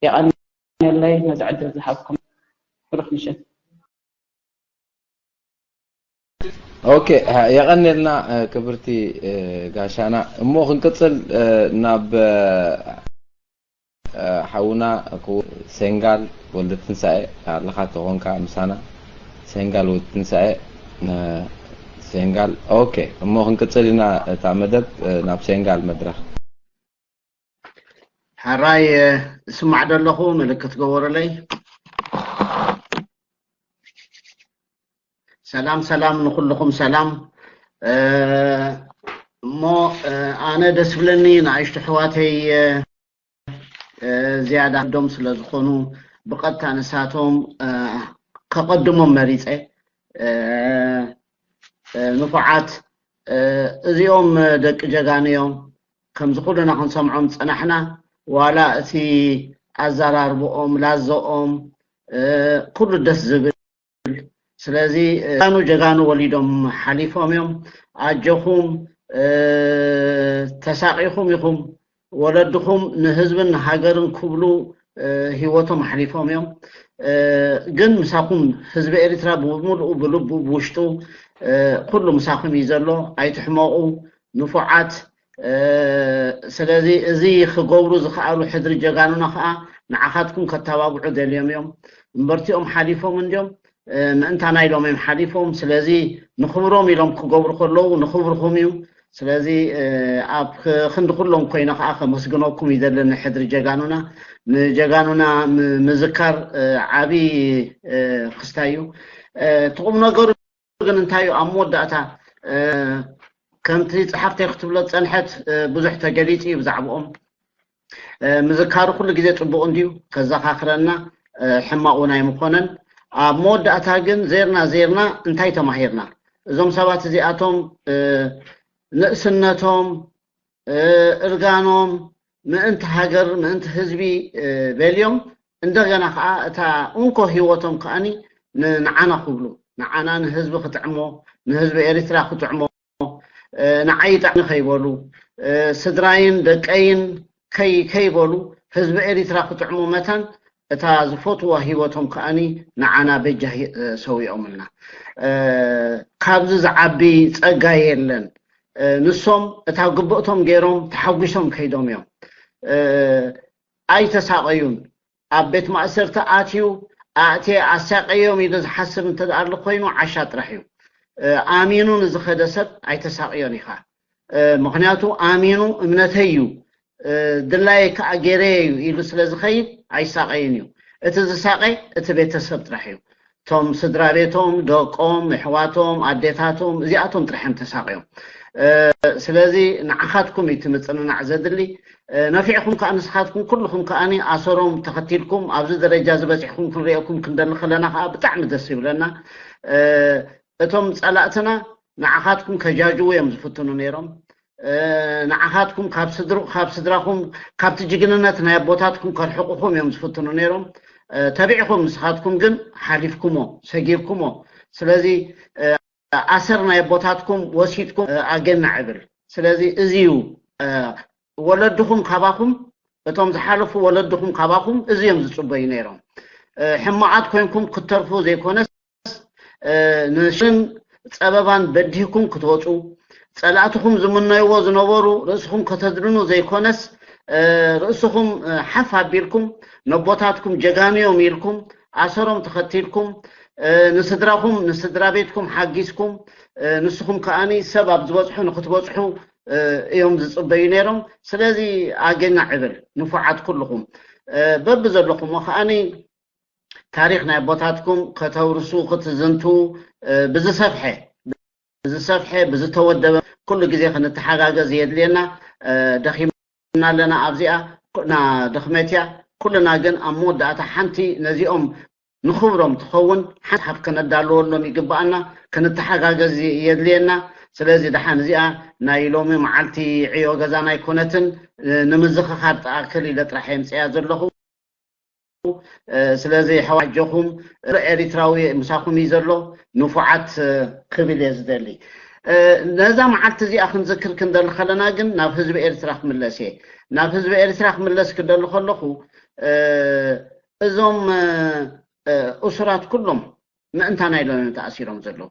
የቐንየለይ ነዚ ዕድል ዝሃብኩም። ብሩኽ ምሸት። ኦኬ፣ የቐንየልና ክብርቲ ጋሻና። እሞ ክንቅጽል ናብ ሓውና ክቡር ሴንጋል ወልደትንሳኤ ኣለኻ ተኾንካ ምሳና። ሴንጋል ወልደትንሳኤ፣ ሴንጋል። ኦኬ፣ እሞ ክንቅጽል ኢና እታ መደብ። ናብ ሴንጋል መድረኽ። ሕራይ፣ እስማዕ ደለኹ፣ ምልክት ገበሩለይ። ሰላም ሰላም ንኹልኹም ሰላም። እሞ ኣነ ደስ ብለኒ ንኣሽቱ ኣሕዋተይ ዝያዳ ዶም ስለ ዝኾኑ ብቐጥታ ንሳቶም ከቐድሞም መሪፀ። ንፉዓት፣ እዚኦም ደቂ ጀጋኑ እዮም። ከምዚ ኩልና ክንሰምዖም ዝፀናሕና፣ ዋላ እቲ ኣዘራርብኦም፣ ላዘኦም፣ ኩሉ ደስ ዝብል። ስለዚ ጀጋኑ ጀጋኑ ወሊዶም ሓሊፎም እዮም። ኣጆኹም፣ ተሳቒኹም ኢኹም። ወለድኹም ንህዝብን ንሃገርን ክብሉ ህይወቶም ኣሕሊፎም እዮም። ግን ምሳኹም ህዝቢ ኤሪትራ ብምሉኡ ብልቡ ብውሽጡ ኩሉ ምሳኹም እዩ ዘሎ። ኣይትሕመቑ፣ ንፉዓት። ስለዚ እዚ ክገብሩ ዝኸኣሉ ሕድሪ ጀጋኑና ከዓ ንዓኻትኩም ከተባብዑ ደልዮም እዮም። እምበርቲኦም ሓሊፎም እንድዮም። ምእንታና ኢሎም እዮም ሓሊፎም። ስለዚ ንኽብሮም ኢሎም ክገብሩ ከለዉ ንኽብርኹም እዩ። ስለዚ ኣብ ክንዲ ኩሎም ኮይነ ከዓ ከመስግነኩም ይደሊ ንሕድሪ ጀጋኑና። ንጀጋኑና ምዝካር ዓብዪ ክስታይ እዩ። እቲ ቁም ነገሩ ግን እንታይ እዩ? ኣብ መወዳእታ ከምቲ ጸሓፍተይ ክትብሎ ዝጸንሐት ብዙሕ ተገሊጹ እዩ ብዛዕባኦም። ምዝካሩ ኩሉ ግዜ ጽቡቕ እንድዩ፣ ከዘኻኽረና ሕማቕ እውን ኣይምኾነን። ኣብ መወዳእታ ግን ዜርና ዜርና እንታይ ተማሂርና? እዞም ሰባት እዚኣቶም ንእስነቶም፣ እርጋኖም ምእንቲ ሃገር ምእንቲ ህዝቢ በልዮም፣ እንደገና ከዓ እታ እንኮ ህይወቶም ከዓኒ ንዓና ክብሉ፣ ንዓና ንህዝቢ ክጥዕሞ፣ ንህዝቢ ኤሪትራ ክጥዕሞ፣ ንዓይ ይጥዕኒ ከይበሉ፣ ስድራይን ደቀይን ከይ ከይበሉ ህዝቢ ኤሪትራ ክጥዕሞ መታን እታ ዝፈትዋ ህይወቶም ከዓኒ ንዓና በጃ ሰዊኦምልና። ካብዚ ዝዓቢ ጸጋ የለን። ንሶም እታ ግብእቶም ገይሮም ተሓጒሶም ከይዶም እዮም። ኣይተሳቐዩን። ኣብ ቤት ማእሰርቲ ኣትዩ ኣእትየ ኣሳቀዮም ኢሉ ዝሓስብ እንተ ኣሎ ኮይኑ ዓሻ ጥራሕ እዩ። ኣሚኑ ንዝኸደ ሰብ ኣይተሳቀዮን ኢኻ። ምኽንያቱ ኣሚኑ እምነተይ እዩ፣ ድላየ ከዓ ገይረየ እዩ ኢሉ ስለ ዝኸይድ ኣይሳቀይን እዩ። እቲ ዝሳቀ እቲ ቤተሰብ ጥራሕ እዩ። እቶም ስድራ ቤቶም፣ ደቆም፣ ኣሕዋቶም፣ ኣዴታቶም እዚኣቶም ጥራሕ እዮም ተሳቅዮም። ስለዚ ንዓኻትኩም እዩ እቲ ምጽንናዕ ዘድሊ። ነፊዕኹም ከዓ ንስኻትኩም ኩልኹም ከዓኒ ኣሰሮም ተኸቲልኩም ኣብዚ ደረጃ ዝበፂሕኩም ክንሪኦኩም ክንደሊ ከለና ከዓ ብጣዕሚ ደስ ይብለና። እቶም ፀላእትና ንዓኻትኩም ከጃጅዉ እዮም ዝፍትኑ ነይሮም። ንዓኻትኩም ካብ ስድሩ ካብ ስድራኹም ካብቲ ጅግንነት ናይ ኣቦታትኩም ከርሕቁኹም እዮም ዝፍትኑ ነይሮም። ተቢዕኹም ንስኻትኩም ግን ሓሊፍኩሞ፣ ሰጊርኩሞ። ስለዚ ኣሰር ናይ ኣቦታትኩም ወሲድኩም ኣገና ዕብል። ስለዚ እዚ እዩ ወለድኹም ካባኹም፣ እቶም ዝሓለፉ ወለድኹም ካባኹም እዚ እዮም ዝፅበዩ ነይሮም። ሕማቓት ኮይንኩም ክትተርፉ ዘይኮነስ ንሽን ፀበባን በዲህኩም ክትወፁ፣ ፀላእትኹም ዝምነይዎ ዝነበሩ ርእስኹም ከተድንኑ ዘይኮነስ ርእስኹም ሓፍ ኣቢልኩም ነቦታትኩም ጀጋኑ እዮም ኢልኩም ኣሰሮም ተኸቲልኩም ንስድራኹም ንስድራ ቤትኩም ሓጊዝኩም ንስኹም ከዓኒ ሰብ ኣብ ዝበፅሑ ንክትበፅሑ እዮም ዝፅበዩ ነይሮም። ስለዚ ኣገና ዕብል ንፉዓት ኩልኹም በቢ ዘለኹሞ ከዓኒ ታሪኽ ናይ ኣቦታትኩም ከተውርሱ ክትዝንቱ ብዝሰፍሐ ብዝሰፍሐ ብዝተወደበ ኩሉ ግዜ ክንተሓጋገዝ የድልየና። ደኺምና ኣለና ኣብዚኣ፣ ኩልና ድኽመት እያ። ኩልና ግን ኣብ መወዳእታ ሓንቲ ነዚኦም ንኽብሮም ትኸውን ሓንቲ ሓፍ ከነዳልወሎም ይግብኣና፣ ክንተሓጋገዝ የድልየና። ስለዚ ደሓን እዚኣ ናይ ሎሚ መዓልቲ ዕዮ ገዛና ኣይኮነትን፣ ንምዝኽኻር ጥኣክል ኢለ ጥራሕ የምፅያ ዘለኹ። ስለዚ ኣሕዋት ኣጆኹም፣ ኤሪትራዊ ምሳኹም እዩ ዘሎ፣ ንፉዓት ክብል እየ ዝደሊ። ነዛ መዓልቲ እዚኣ ክንዝክር ክንደሊ ከለና ግን ናብ ህዝቢ ኤርትራ ክምለስ እየ። ናብ ህዝቢ ኤርትራ ክምለስ ክደሊ ከለኹ እዞም እሱራት ኩሎም ምእንታና ኢሎም እዮም ተኣሲሮም ዘለዉ።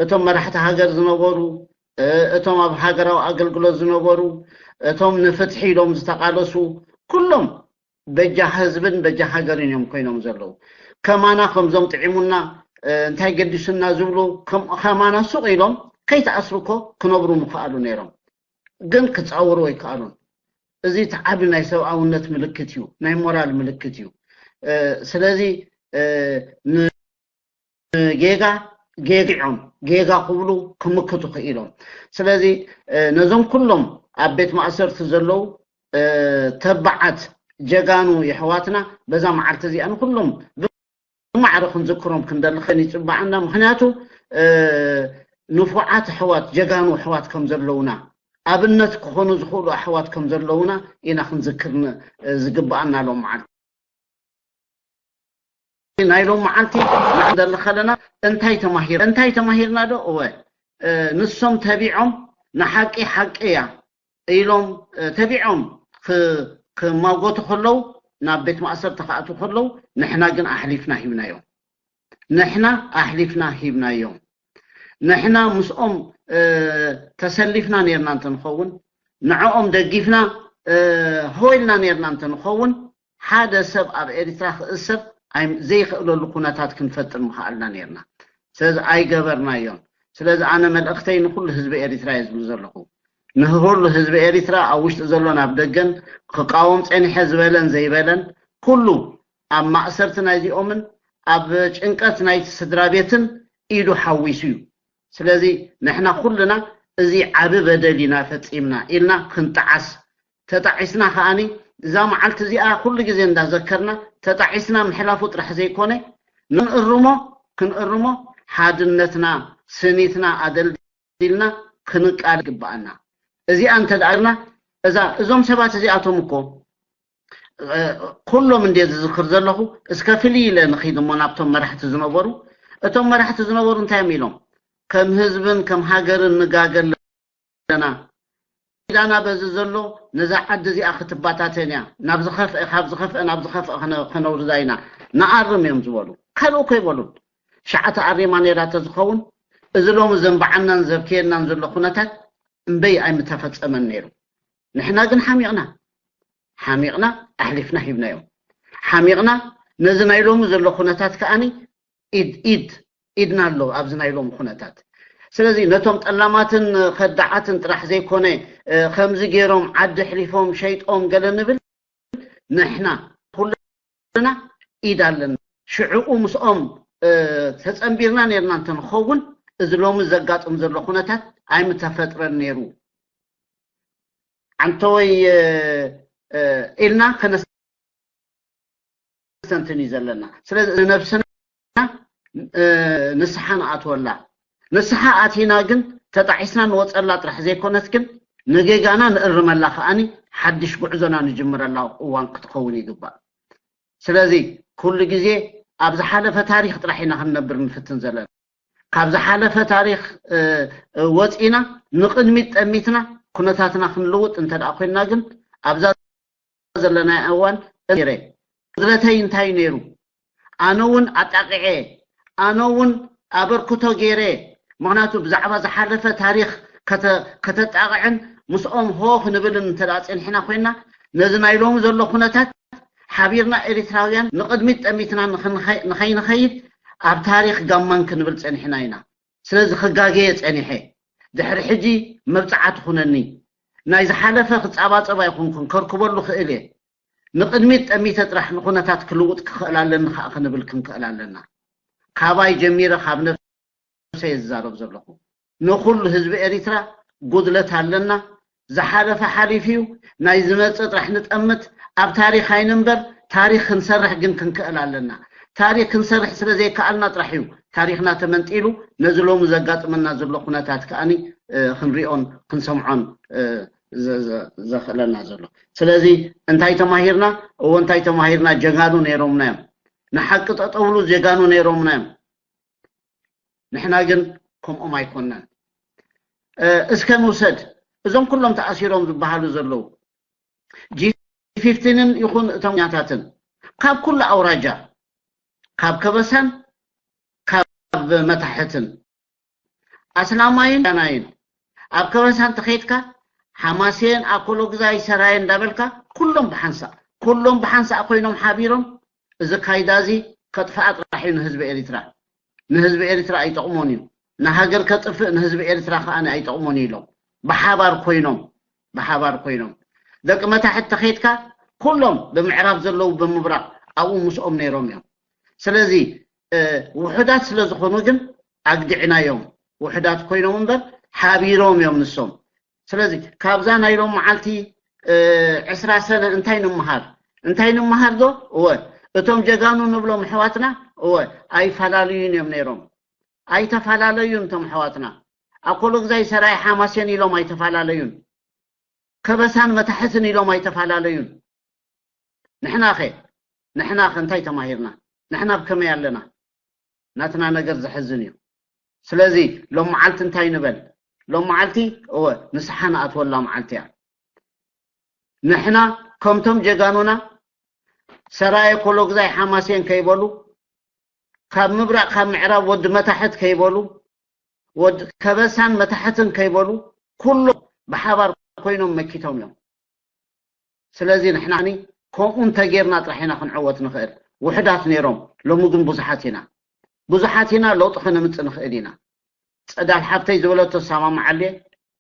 እቶም መራሕቲ ሃገር ዝነበሩ፣ እቶም ኣብ ሃገራዊ ኣገልግሎት ዝነበሩ፣ እቶም ንፍትሒ ኢሎም ዝተቓለሱ ኩሎም በጃ ህዝብን በጃ ሃገርን እዮም ኮይኖም ዘለዉ። ከማና ከምዞም ጥዒሙና እንታይ ገዲሱና ዝብሉ ከማና ሱቕ ኢሎም ከይተኣስሩ እኮ ክነብሩ ምኽኣሉ ነይሮም። ግን ክፃወሩ ኣይከኣሉን። እዚ እቲ ዓቢ ናይ ሰብኣውነት ምልክት እዩ፣ ናይ ሞራል ምልክት እዩ። ስለዚ ንጌጋ ጌግዖም ጌጋ ክብሉ ክምክቱ ክኢሎም። ስለዚ ነዞም ኩሎም ኣብ ቤት ማእሰርቲ ዘለዉ ተባዓት ጀጋኑ የሕዋትና በዛ መዓልቲ እዚኣ ንኩሎም ብማዕረ ክንዝክሮም ክንደሊ ከን ይፅባዓና። ምክንያቱ ንፉዓት ኣሕዋት ጀጋኑ ኣሕዋት ከም ዘለውና ኣብነት ክኾኑ ዝኽእሉ ኣሕዋት ከም ዘለውና ኢና ክንዝክር ዝግብኣና ሎም መዓልቲ። ናይ ሎም መዓልቲ ንደሊ ከለና እንታይ ተማሂር እንታይ ተማሂርና ዶ? እወ ንሶም ተቢዖም ንሓቂ ሓቂ እያ ኢሎም ተቢዖም ክማጎቱ ከለዉ ናብ ቤት ማእሰርቲ ክኣትዉ ከለዉ ንሕና ግን ኣሕሊፍና ሂብናዮም። ንሕና ኣሕሊፍና ሂብናዮም። ንሕና ምስኦም ተሰሊፍና ነርና እንተንኸውን ንዕኦም ደጊፍና ሆይልና ነርና እንተንኸውን ሓደ ሰብ ኣብ ኤርትራ ክእሰር ዘይኽእለሉ ኩነታት ክንፈጥር ምኽኣልና ነርና። ስለዚ ኣይገበርናዮን። ስለዚ ኣነ መልእኽተይ ንኩሉ ህዝቢ ኤርትራ እየ ዝብል ዘለኹ። ንኩሉ ህዝቢ ኤርትራ ኣብ ውሽጢ ዘሎን ኣብ ደገን ክቃወም ጸኒሐ ዝበለን ዘይበለን ኩሉ ኣብ ማእሰርቲ ናይዚኦምን ኣብ ጭንቀት ናይቲ ስድራ ቤትን ኢዱ ሓዊሱ እዩ። ስለዚ ንሕና ኩልና እዚ ዓቢ በደል ኢና ፈጺምና ኢልና ክንጠዓስ ተጣዒስና ከኣኒ እዛ መዓልቲ እዚኣ ኩሉ ግዜ እንዳዘከርና ተጣዒስና ምሕላፉ ጥራሕ ዘይኮነ ንእርሞ ክንእርሞ ሓድነትና ስኒትና ኣደልዲልና ክንቃል ይግብኣና። እዚኣ እንተደኣርና እዛ እዞም ሰባት እዚኣቶም እኮ ኩሎም እንደ ዝዝክር ዘለኹ እስከ ፍልይ ኢለ ንኺድ እሞ ናብቶም መራሕቲ ዝነበሩ እቶም መራሕቲ ዝነበሩ እንታይ እዮም ኢሎም ከም ህዝብን ከም ሃገርን ንጋገ ኣለና ኢዳና በዚ ዘሎ ነዛ ዓዲ እዚኣ ክትባታተን እያ ናብ ዝኸፍአ ካብ ዝኸፍአ ናብ ዝኸፍአ ከነውርዳ ኢና ንኣርም እዮም ዝበሉ ካልእ እኮ ይበሉን ሸዓ ተኣሪማ ነይራ ተዝኸውን እዚ ሎሚ ዘንበዓናን ዘብክየናን ዘሎ ኩነታት እምበይ ኣይምተፈጸመን ነይሩ ንሕና ግን ሓሚቕና ሓሚቕና ኣሕሊፍና ሂብናዮም ሓሚቕና ነዚ ናይ ሎሚ ዘሎ ኩነታት ከኣኒ ኢድ ኢድ ኢድና ኣሎ ኣብዚ ናይ ሎሚ ኩነታት ስለዚ ነቶም ጠላማትን ከዳዓትን ጥራሕ ዘይኮነ ከምዚ ገይሮም ዓዲ ኣሕሊፎም ሸይጦም ገለ ንብል ንሕና ኩልና ኢድ ኣለና ሽዕኡ ምስኦም ተፀንቢርና ነርና እንተንኸውን እዚ ሎሚ ዘጋጥም ዘሎ ኩነታት ኣይምተፈጥረን ነይሩ ኣንተወይ ኢልና ከነስተንትን እዩ ዘለና ስለዚ ንነብስና ንስሓ ንኣትወላ ንስሓ ኣቲና ግን ተጣዒስና ንወፀላ ጥራሕ ዘይኮነት ግን ንጌጋና ንእርመላ ከኣኒ ሓድሽ ጉዕዞና ንጅምረላ እዋን ክትኸውን ይግባእ ስለዚ ኩሉ ግዜ ኣብ ዝሓለፈ ታሪክ ጥራሕ ኢና ክንነብር ንፍትን ዘለና ካብ ዝሓለፈ ታሪክ ወፂና ንቅድሚት ጠሚትና ኩነታትና ክንልውጥ እንተ ኮይንና ግን ኣብዛ ዘለና እዋን ረ ጉድለተይ እንታይ ነይሩ ኣነ እውን ኣጣቂዐ ኣነ እውን ኣበርክቶ ገይረ ምክንያቱ ብዛዕባ ዝሓለፈ ታሪክ ከተጣቅዕን ምስኦም ሆ ክንብልን እንተ ፀኒሕና ኮይንና ነዚ ናይ ሎሚ ዘሎ ኩነታት ሓቢርና ኤሪትራውያን ንቅድሚት ጠሚትና ንኸይንኸይድ ኣብ ታሪክ ጋማን ክንብል ፀኒሕና ኢና ስለዚ ክጋገየ ፀኒሐ ድሕሪ ሕጂ መብፅዓ ትኹነኒ ናይ ዝሓለፈ ክፃባፀብ ኣይኮንኩን ከርክበሉ ክእል እየ ንቅድሚት ጠሚተ ጥራሕ ንኩነታት ክልውጥ ክኽእል ኣለኒ ከዓ ክንብል ክንክእል ኣለና ካባይ ጀሚረ ካብ ነብሰ እየ ዝዛረብ ዘለኹ ንኹሉ ህዝቢ ኤሪትራ ጉድለት ኣለና። ዝሓለፈ ሓሊፉ እዩ፣ ናይ ዝመጽእ ጥራሕ ንጠምት። ኣብ ታሪኽ ኣይንንበር፣ ታሪኽ ክንሰርሕ ግን ክንክእል ኣለና። ታሪኽ ክንሰርሕ ስለ ዘይከኣልና ጥራሕ እዩ ታሪኽና ተመንጢሉ፣ ነዚ ሎሚ ዘጋጥመና ዘሎ ኩነታት ከኣኒ ክንሪኦን ክንሰምዖን ዘኽእለና ዘሎ። ስለዚ እንታይ ተማሂርና? እዎ እንታይ ተማሂርና? ጀጋኑ ነይሮምና እዮም። ንሓቂ ጠጠውሉ ጀጋኑ ነይሮምና እዮም። ንሕና ግን ከምኦም ኣይኮናን። እስከ ንውሰድ፣ እዞም ኩሎም ተኣሲሮም ዝበሃሉ ዘለዉ ጂ ፊፍቲንን ይኹን እቶም ኛታትን ካብ ኩሉ ኣውራጃ፣ ካብ ከበሳን ካብ መታሕትን፣ ኣስላማይን ናይን፣ ኣብ ከበሳ እንተኸይድካ ሓማሴን፣ ኣኮሎግዛይ፣ ሰራየ እንዳበልካ ኩሎም ብሓንሳእ ኩሎም ብሓንሳእ ኮይኖም ሓቢሮም እዚ ካይዳ እዚ ከጥፍኣ ጥራሕ እዩ ንህዝቢ ኤሪትራ። ንህዝቢ ኤሪትራ ኣይጠቕሞን እዩ። ንሃገር ከጥፍእ ንህዝቢ ኤሪትራ ከኣ ኣይጠቕሞን እዩ ኢሎም ብሓባር ኮይኖም ብሓባር ኮይኖም ደቂ መታሕት ተኸይድካ ኩሎም ብምዕራብ ዘለዉ ብምብራቕ ኣብኡ ምስኦም ነይሮም እዮም። ስለዚ ውሑዳት ስለ ዝኾኑ ግን ኣግዲዕናዮም። ውሑዳት ኮይኖም እምበር ሓቢሮም እዮም ንሶም። ስለዚ ካብዛ ናይ ሎም መዓልቲ ዕስራ ሰነ እንታይ ንምሃር? እንታይ ንምሃር ዶ? እወ እቶም ጀጋኑ ንብሎም ኣሕዋትና እወ ኣይፈላለዩን እዮም ነይሮም። ኣይተፈላለዩን እቶም ኣሕዋትና። ኣኮሎግዛይ ሰራይ ሓማሴን ኢሎም ኣይተፈላለዩን። ከበሳን መታሕትን ኢሎም ኣይተፈላለዩን። ንሕናኸ ንሕናኸ እንታይ ተማሂርና? ንሕና ኣብ ከመይ ኣለና? ናትና ነገር ዘሕዝን እዩ። ስለዚ ሎም መዓልቲ እንታይ ንበል? ሎም መዓልቲ እወ ንስሓ ንኣትወላ መዓልቲ እያ። ንሕና ከምቶም ጀጋኑና ሰራየ ኮሎግዛይ ሓማሴን ከይበሉ ካብ ምብራቕ ካብ ምዕራብ ወዲ መታሕት ከይበሉ ወዲ ከበሳን መታሕትን ከይበሉ ኩሎም ብሓባር ኮይኖም መኪቶም እዮም። ስለዚ ንሕና ከምኡ እንተጌርና ጥራሕ ኢና ክንዕወት ንኽእል። ውሕዳት ነይሮም፣ ሎሚ ግን ብዙሓት ኢና። ብዙሓት ኢና፣ ለውጢ ከነምፅእ ንኽእል ኢና። ፀዳል ሓብተይ ዝበለቶ እሰማምዓሉ እየ፣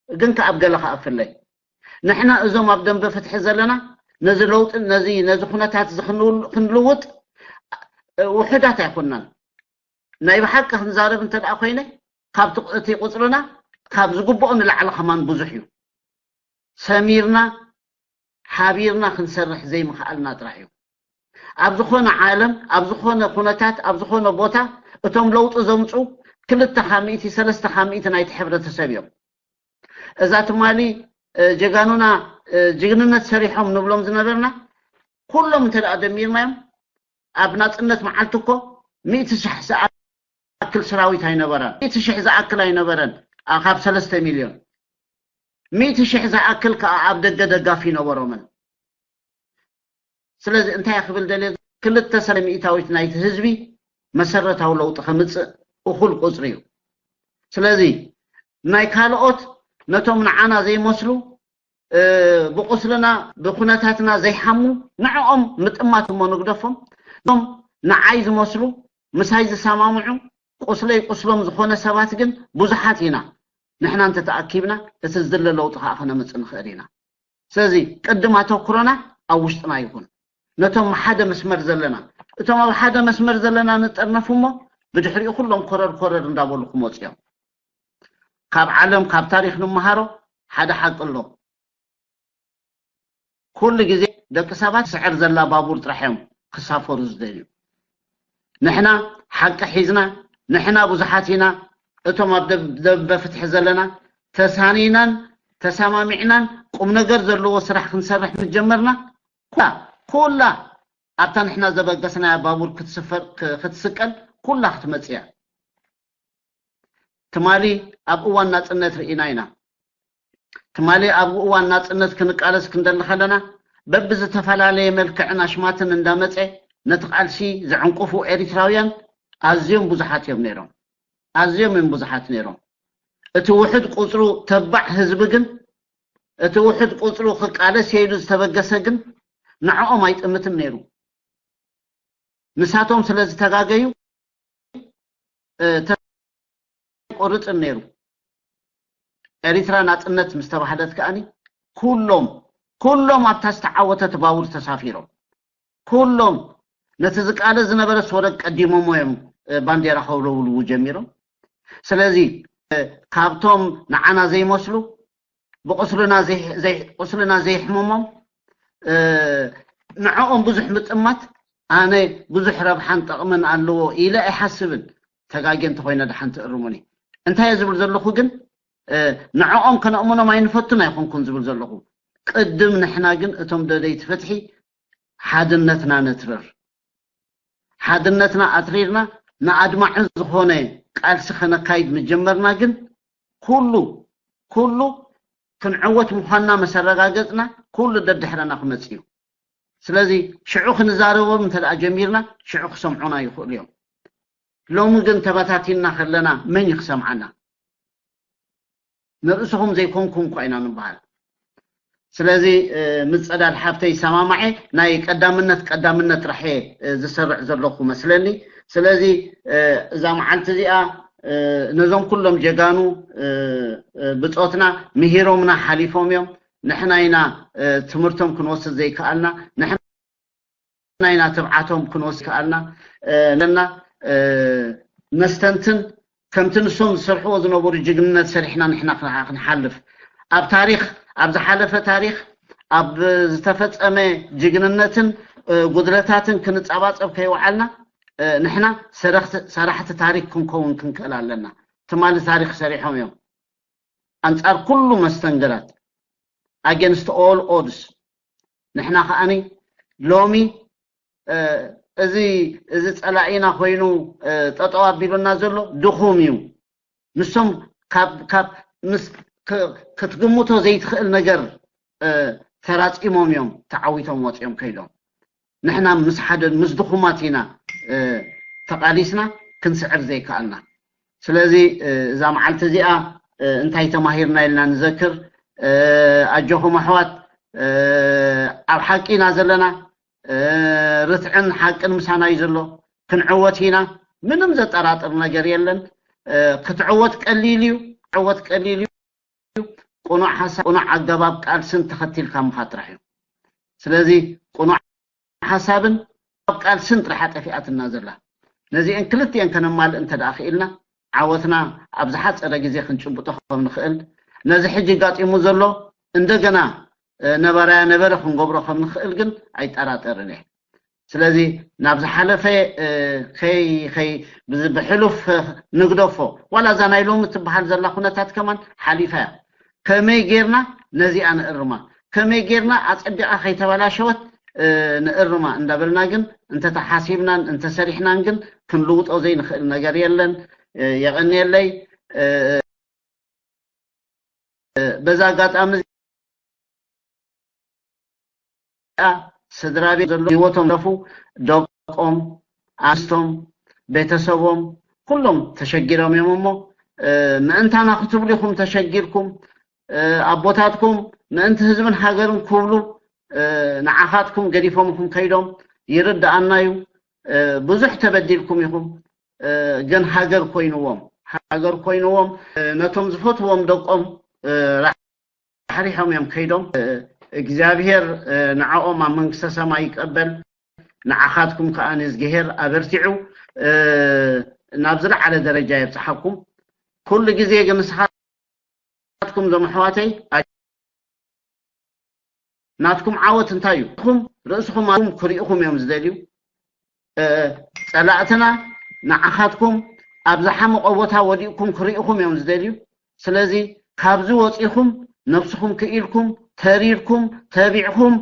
ግን ከኣ ኣብ ገለ ክኣፍለይ። ንሕና እዞም ኣብ ደንበ ፍትሒ ዘለና ነዚ ለውጢ ነዚ ነዚ ኩነታት እዚ ክንልውጥ ውሑዳት ኣይኮናን። ናይ ብሓቂ ክንዛረብ እንተ ደኣ ኮይነ ካብቲ እቲ ቁፅርና ካብ ዝግብኦ ንላዕሊ ከማን ብዙሕ እዩ። ሰሚርና ሓቢርና ክንሰርሕ ዘይምኽኣልና ጥራሕ እዩ። ኣብ ዝኾነ ዓለም ኣብ ዝኾነ ኩነታት ኣብ ዝኾነ ቦታ እቶም ለውጢ ዘምፁ ክልተ ካብ ሚእቲ ሰለስተ ካብ ሚእቲ ናይቲ ሕብረተሰብ እዮም። እዛ ትማሊ ጀጋኑና ጅግንነት ሰሪሖም ንብሎም ዝነበርና ኩሎም እንተ ደኣ ደሚርናዮም ኣብ ናፅነት መዓልቲ እኮ ሚእቲ ሽሕ ዝኣክል ሰራዊት ኣይነበረን። ሚእቲ ሽሕ ዝኣክል ኣይነበረን ካብ ሰለስተ ሚልዮን። ሚእቲ ሽሕ ዝኣክል ከዓ ኣብ ደገ ደጋፊ ነበሮምን። ስለዚ እንታይ ክብል ደልየ ክልተ ሰለ ሚእታዊት ናይቲ ህዝቢ መሰረታዊ ለውጢ ከምፅእ እኹል ቁፅሪ እዩ። ስለዚ ናይ ካልኦት ነቶም ንዓና ዘይመስሉ ብቁስልና ብኩነታትና ዘይሓሙ ንዕኦም ምጥማት እሞ ንግደፎም። እቶም ንዓይ ዝመስሉ ምሳይ ዝሰማምዑ ቁስለይ ቁስሎም ዝኾነ ሰባት ግን ብዙሓት ኢና። ንሕና እንተተኣኪብና እቲ ዝድለ ለውጢ ከዓ ከነምፅእ ንኽእል ኢና። ስለዚ ቅድም ኣተኩሮና ኣብ ውሽጥና ይኹን። ነቶም ሓደ መስመር ዘለና እቶም ኣብ ሓደ መስመር ዘለና ንጠርነፉ እሞ ብድሕሪኡ ኩሎም ኮረር ኮረር እንዳበሉ ክመፁ እዮም። ካብ ዓለም ካብ ታሪኽ ንምሃሮ ሓደ ሓቂ ኣሎ። ኩሉ ግዜ ደቂ ሰባት ስዕር ዘላ ባቡር ጥራሕ እዮም ክሳፈሩ ዝደልዩ። ንሕና ሓቂ ሒዝና ንሕና ብዙሓት ኢና። እቶም ኣብ ደንበ ፍትሒ ዘለና ተሳኒናን ተሰማሚዕናን ቁም ነገር ዘለዎ ስራሕ ክንሰርሕ ምስ ጀመርና ኩላ ኩላ ኣብታ ንሕና ዘበገስናያ ባቡር ክትስፈር ክትስቀል ኩላ ክትመፅእ እያ። ትማሊ ኣብ እዋን ናፅነት ርኢና ኢና። ትማሊ ኣብ እዋን ናፅነት ክንቃለስ ክንደሊ ከለና በብዝተፈላለየ መልክዕን ኣሽማትን እንዳመፀ ነቲ ቃልሲ ዘዕንቅፉ ኤሪትራውያን ኣዝዮም ብዙሓት እዮም ነይሮም። ኣዝዮም እዮም ብዙሓት ነይሮም። እቲ ውሑድ ቁፅሩ ተባዕ ህዝቢ ግን እቲ ውሑድ ቁፅሩ ክቃለስ እየ ኢሉ ዝተበገሰ ግን ንዕኦም ኣይጥምትን ነይሩ። ንሳቶም ስለ ዝተጋገዩ ኣይቆርፅን ነይሩ። ኤሪትራ ናፅነት ምስ ተባህለት ከኣኒ ኩሎም ኩሎም ኣብታ ዝተዓወተት ባቡር ተሳፊሮም ኩሎም ነቲ ዝቃለ ዝነበረ ሶደግ ቀዲሞሞ እዮም ባንዴራ ከውለውልዉ ጀሚሮም። ስለዚ ካብቶም ንዓና ዘይመስሉ፣ ብቁስልና ዘይ- ዘይ- ቁስልና ዘይሕምሞም፣ ንዕኦም ብዙሕ ምጥማት ኣነ ብዙሕ ረብሓን ጠቕምን ኣለዎ ኢለ ኣይሓስብን። ተጋጌ እንተኾይነ ደሓን ትእርሙኒ። እንታይ እየ ዝብል ዘለኹ ግን፣ ንዕኦም ከነእምኖም ኣይንፈቱን ኣይኮንኩን ዝብል ዘለኹ። ቅድም ንሕና ግን እቶም ደለይቲ ፍትሒ ሓድነትና ነትርር። ሓድነትና ኣትሪርና ንኣድማዒ ዝኾነ ቃልሲ ከነካይድ ምጀመርና ግን ኩሉ ኩሉ ክንዕወት ምዃንና መሰረጋገጽና ኩሉ ደድሕረና ክመጽእ እዩ። ስለዚ ሽዑ ክንዛረቦም እንተ ደኣ ጀሚርና ሽዑ ክሰምዑና ይኽእሉ እዮም። ሎሚ ግን ተበታቲንና ከለና መን እዩ ክሰምዓና? ንርእስኹም ዘይኮንኩም እኳ ኢና ንበሃል። ስለዚ ምጸዳል ሓፍተይ ሰማማዐ ናይ ቀዳምነት ቀዳምነት ጥራሕ ዝሰርዕ ዘለኹ መስለኒ። ስለዚ እዛ መዓልቲ እዚኣ ነዞም ኩሎም ጀጋኑ ብጾትና ምሂሮምና ሓሊፎም እዮም። ንሕና ኢና ትምህርቶም ክንወስድ ዘይከኣልና፣ ንሕና ኢና ትብዓቶም ክንወስድ ከኣልና። ነና ነስተንትን ከምቲ ንሶም ዝሰርሕዎ ዝነበሩ ጅግንነት ሰሪሕና ንሕና ክንሓልፍ ኣብ ታሪኽ ኣብ ዝሓለፈ ታሪኽ ኣብ ዝተፈጸመ ጅግንነትን ጉድለታትን ክንጸባጸብ ከይወዓልና ንሕና ሰራሕቲ ታሪክ ክንከውን ክንክእል ኣለና። ትማሊ ታሪክ ሰሪሖም እዮም ኣንጻር ኩሉ መስተንገራት፣ against all odds። ንሕና ከኣኒ ሎሚ እዚ እዚ ጸላኢና ኮይኑ ጠጠው ኣቢሉና ዘሎ ድኹም እዩ። ንሶም ካብ ካብ ምስ ክትግምቶ ዘይትኽእል ነገር ተራጺሞም እዮም ተዓዊቶም ወጺኦም ከይዶም። ንሕና ምስ ሓደን ምስ ድኹማት ኢና ተቓሊስና ክንስዕር ዘይከኣልና። ስለዚ እዛ መዓልቲ እዚኣ እንታይ ተማሂርና ኢልና ንዘክር። ኣጆኹም ኣሕዋት፣ ኣብ ሓቂ ኢና ዘለና። ርትዕን ሓቅን ምሳና እዩ ዘሎ። ክንዕወት ኢና። ምንም ዘጠራጥር ነገር የለን። ክትዕወት ቀሊል እዩ። ክትዕወት ቀሊል እዩ። ቁኑዕ ሓሳብ፣ ቁኑዕ ኣገባብ ቃልስን ተኸቲልካ ምኻድ ጥራሕ እዩ። ስለዚ ቁኑዕ ሓሳብን ኣብ ቃልስን ጥራሕ ኣጠፊኣትና ዘላ። ነዚአን ክልቲአን ከነማልእ እንተ ደኣ ክኢልና ዓወትና ኣብ ዝሓጸረ ግዜ ክንጭብጦ ከም ንኽእል፣ ነዚ ሕጂ ጋጢሙ ዘሎ እንደገና ነባራያ ነበረ ክንገብሮ ከም ንኽእል ግን ኣይጠራጠርን እየ። ስለዚ ናብ ዝሓለፈ ከይ ከይ ብሕሉፍ ንግደፎ። ዋላ እዛ ናይ ሎሚ ትበሃል ዘላ ኩነታት ከማን ሓሊፋ እያ። ከመይ ጌርና ነዚኣ ንእርማ? ከመይ ጌርና ኣጸቢቓ ከይተበላሸወት ንእርማ እንዳበልና ግን እንተተሓሲብናን እንተሰሪሕናን ግን ክንልውጦ ዘይንኽእል ነገር የለን። የቐንየለይ። በዛ ኣጋጣሚ እዚኣ ስድራ ቤት ዘሎ ህይወቶም ለፉ ደቆም ኣንስቶም ቤተሰቦም ኩሎም ተሸጊሮም እዮም። እሞ ምእንታና ክትብሉ ኢኹም ተሸጊርኩም። ኣቦታትኩም ምእንቲ ህዝብን ሃገርን ክብሉ ንዓኻትኩም ገዲፎምኹም ከይዶም ይርድኣና እዩ። ብዙሕ ተበዲልኩም ኢኹም። ግን ሃገር ኮይንዎም ሃገር ኮይንዎም ነቶም ዝፈትዎም ደቆም ራሕሪሖም እዮም ከይዶም። እግዚኣብሔር ንዕኦም ኣብ መንግስተ ሰማይ ይቀበል። ንዓኻትኩም ከዓ ንእዝግሄር ኣበርቲዑ ናብ ዝለዓለ ደረጃ የብፅሓኩም። ኩሉ ግዜ ግን ንስኻትኩም ዞም ኣሕዋተይ ናትኩም ዓወት እንታይ እዩ? ኹም ርእስኹም ኣኹም ክሪእኹም እዮም ዝደልዩ። ጸላእትና ንዓኻትኩም ኣብ ዝሓመቐ ቦታ ወዲቕኩም ክሪእኹም እዮም ዝደልዩ። ስለዚ ካብዚ ወፂኹም ነብስኹም ክኢልኩም ተሪርኩም ተቢዕኹም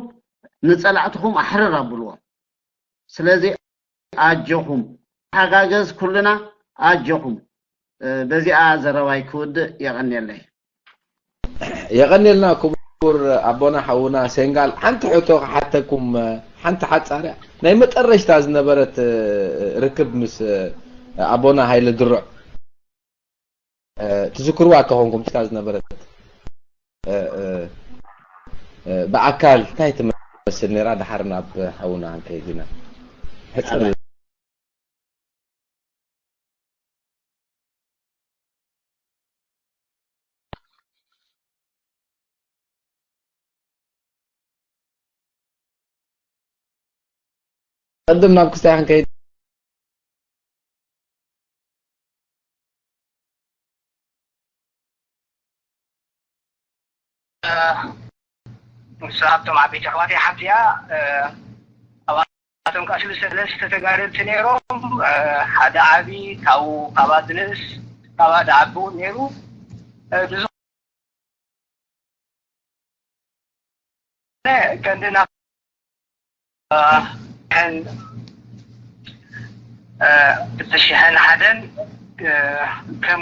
ንጸላእትኹም ኣሕርር ኣብልዎም። ስለዚ ኣጆኹም ሓጋገዝ ኩልና ኣጆኹም። በዚኣ ዘረባይ ክውድእ የቐንየለይ። የቐንየልና ክቡር ኣቦና ሓውና ሴንጋል፣ ሓንቲ ሕቶ ክሓተኩም። ሓንቲ ሓጻርያ ናይ መጠረሽታ ዝነበረት ርክብ ምስ ኣቦና ሃይለ ድሩዕ ትዝክርዋ ተኾንኩም፣ እታ ዝነበረት ብኣካል እንታይ ትመስል ነይራ? ድሓር ናብ ሓውና ክንከይድ ኢና። ሕጽር ቅድም ናብ ክስታይ ክንከይድ። ንሳ ኣብቶም ዓበይቲ ኣሕዋተይ ሓንቲ እያ። ኣባቶም ከዓ ሰለስተ ተጋደልቲ ነይሮም። ሓደ ዓቢ ካብኡ ካብ ኣድንእስ ካብ ኣደ ዓቢ እውን ነይሩ። ብዝኾነ ቀንድና ክልተ ሽሕን ሓደን ከም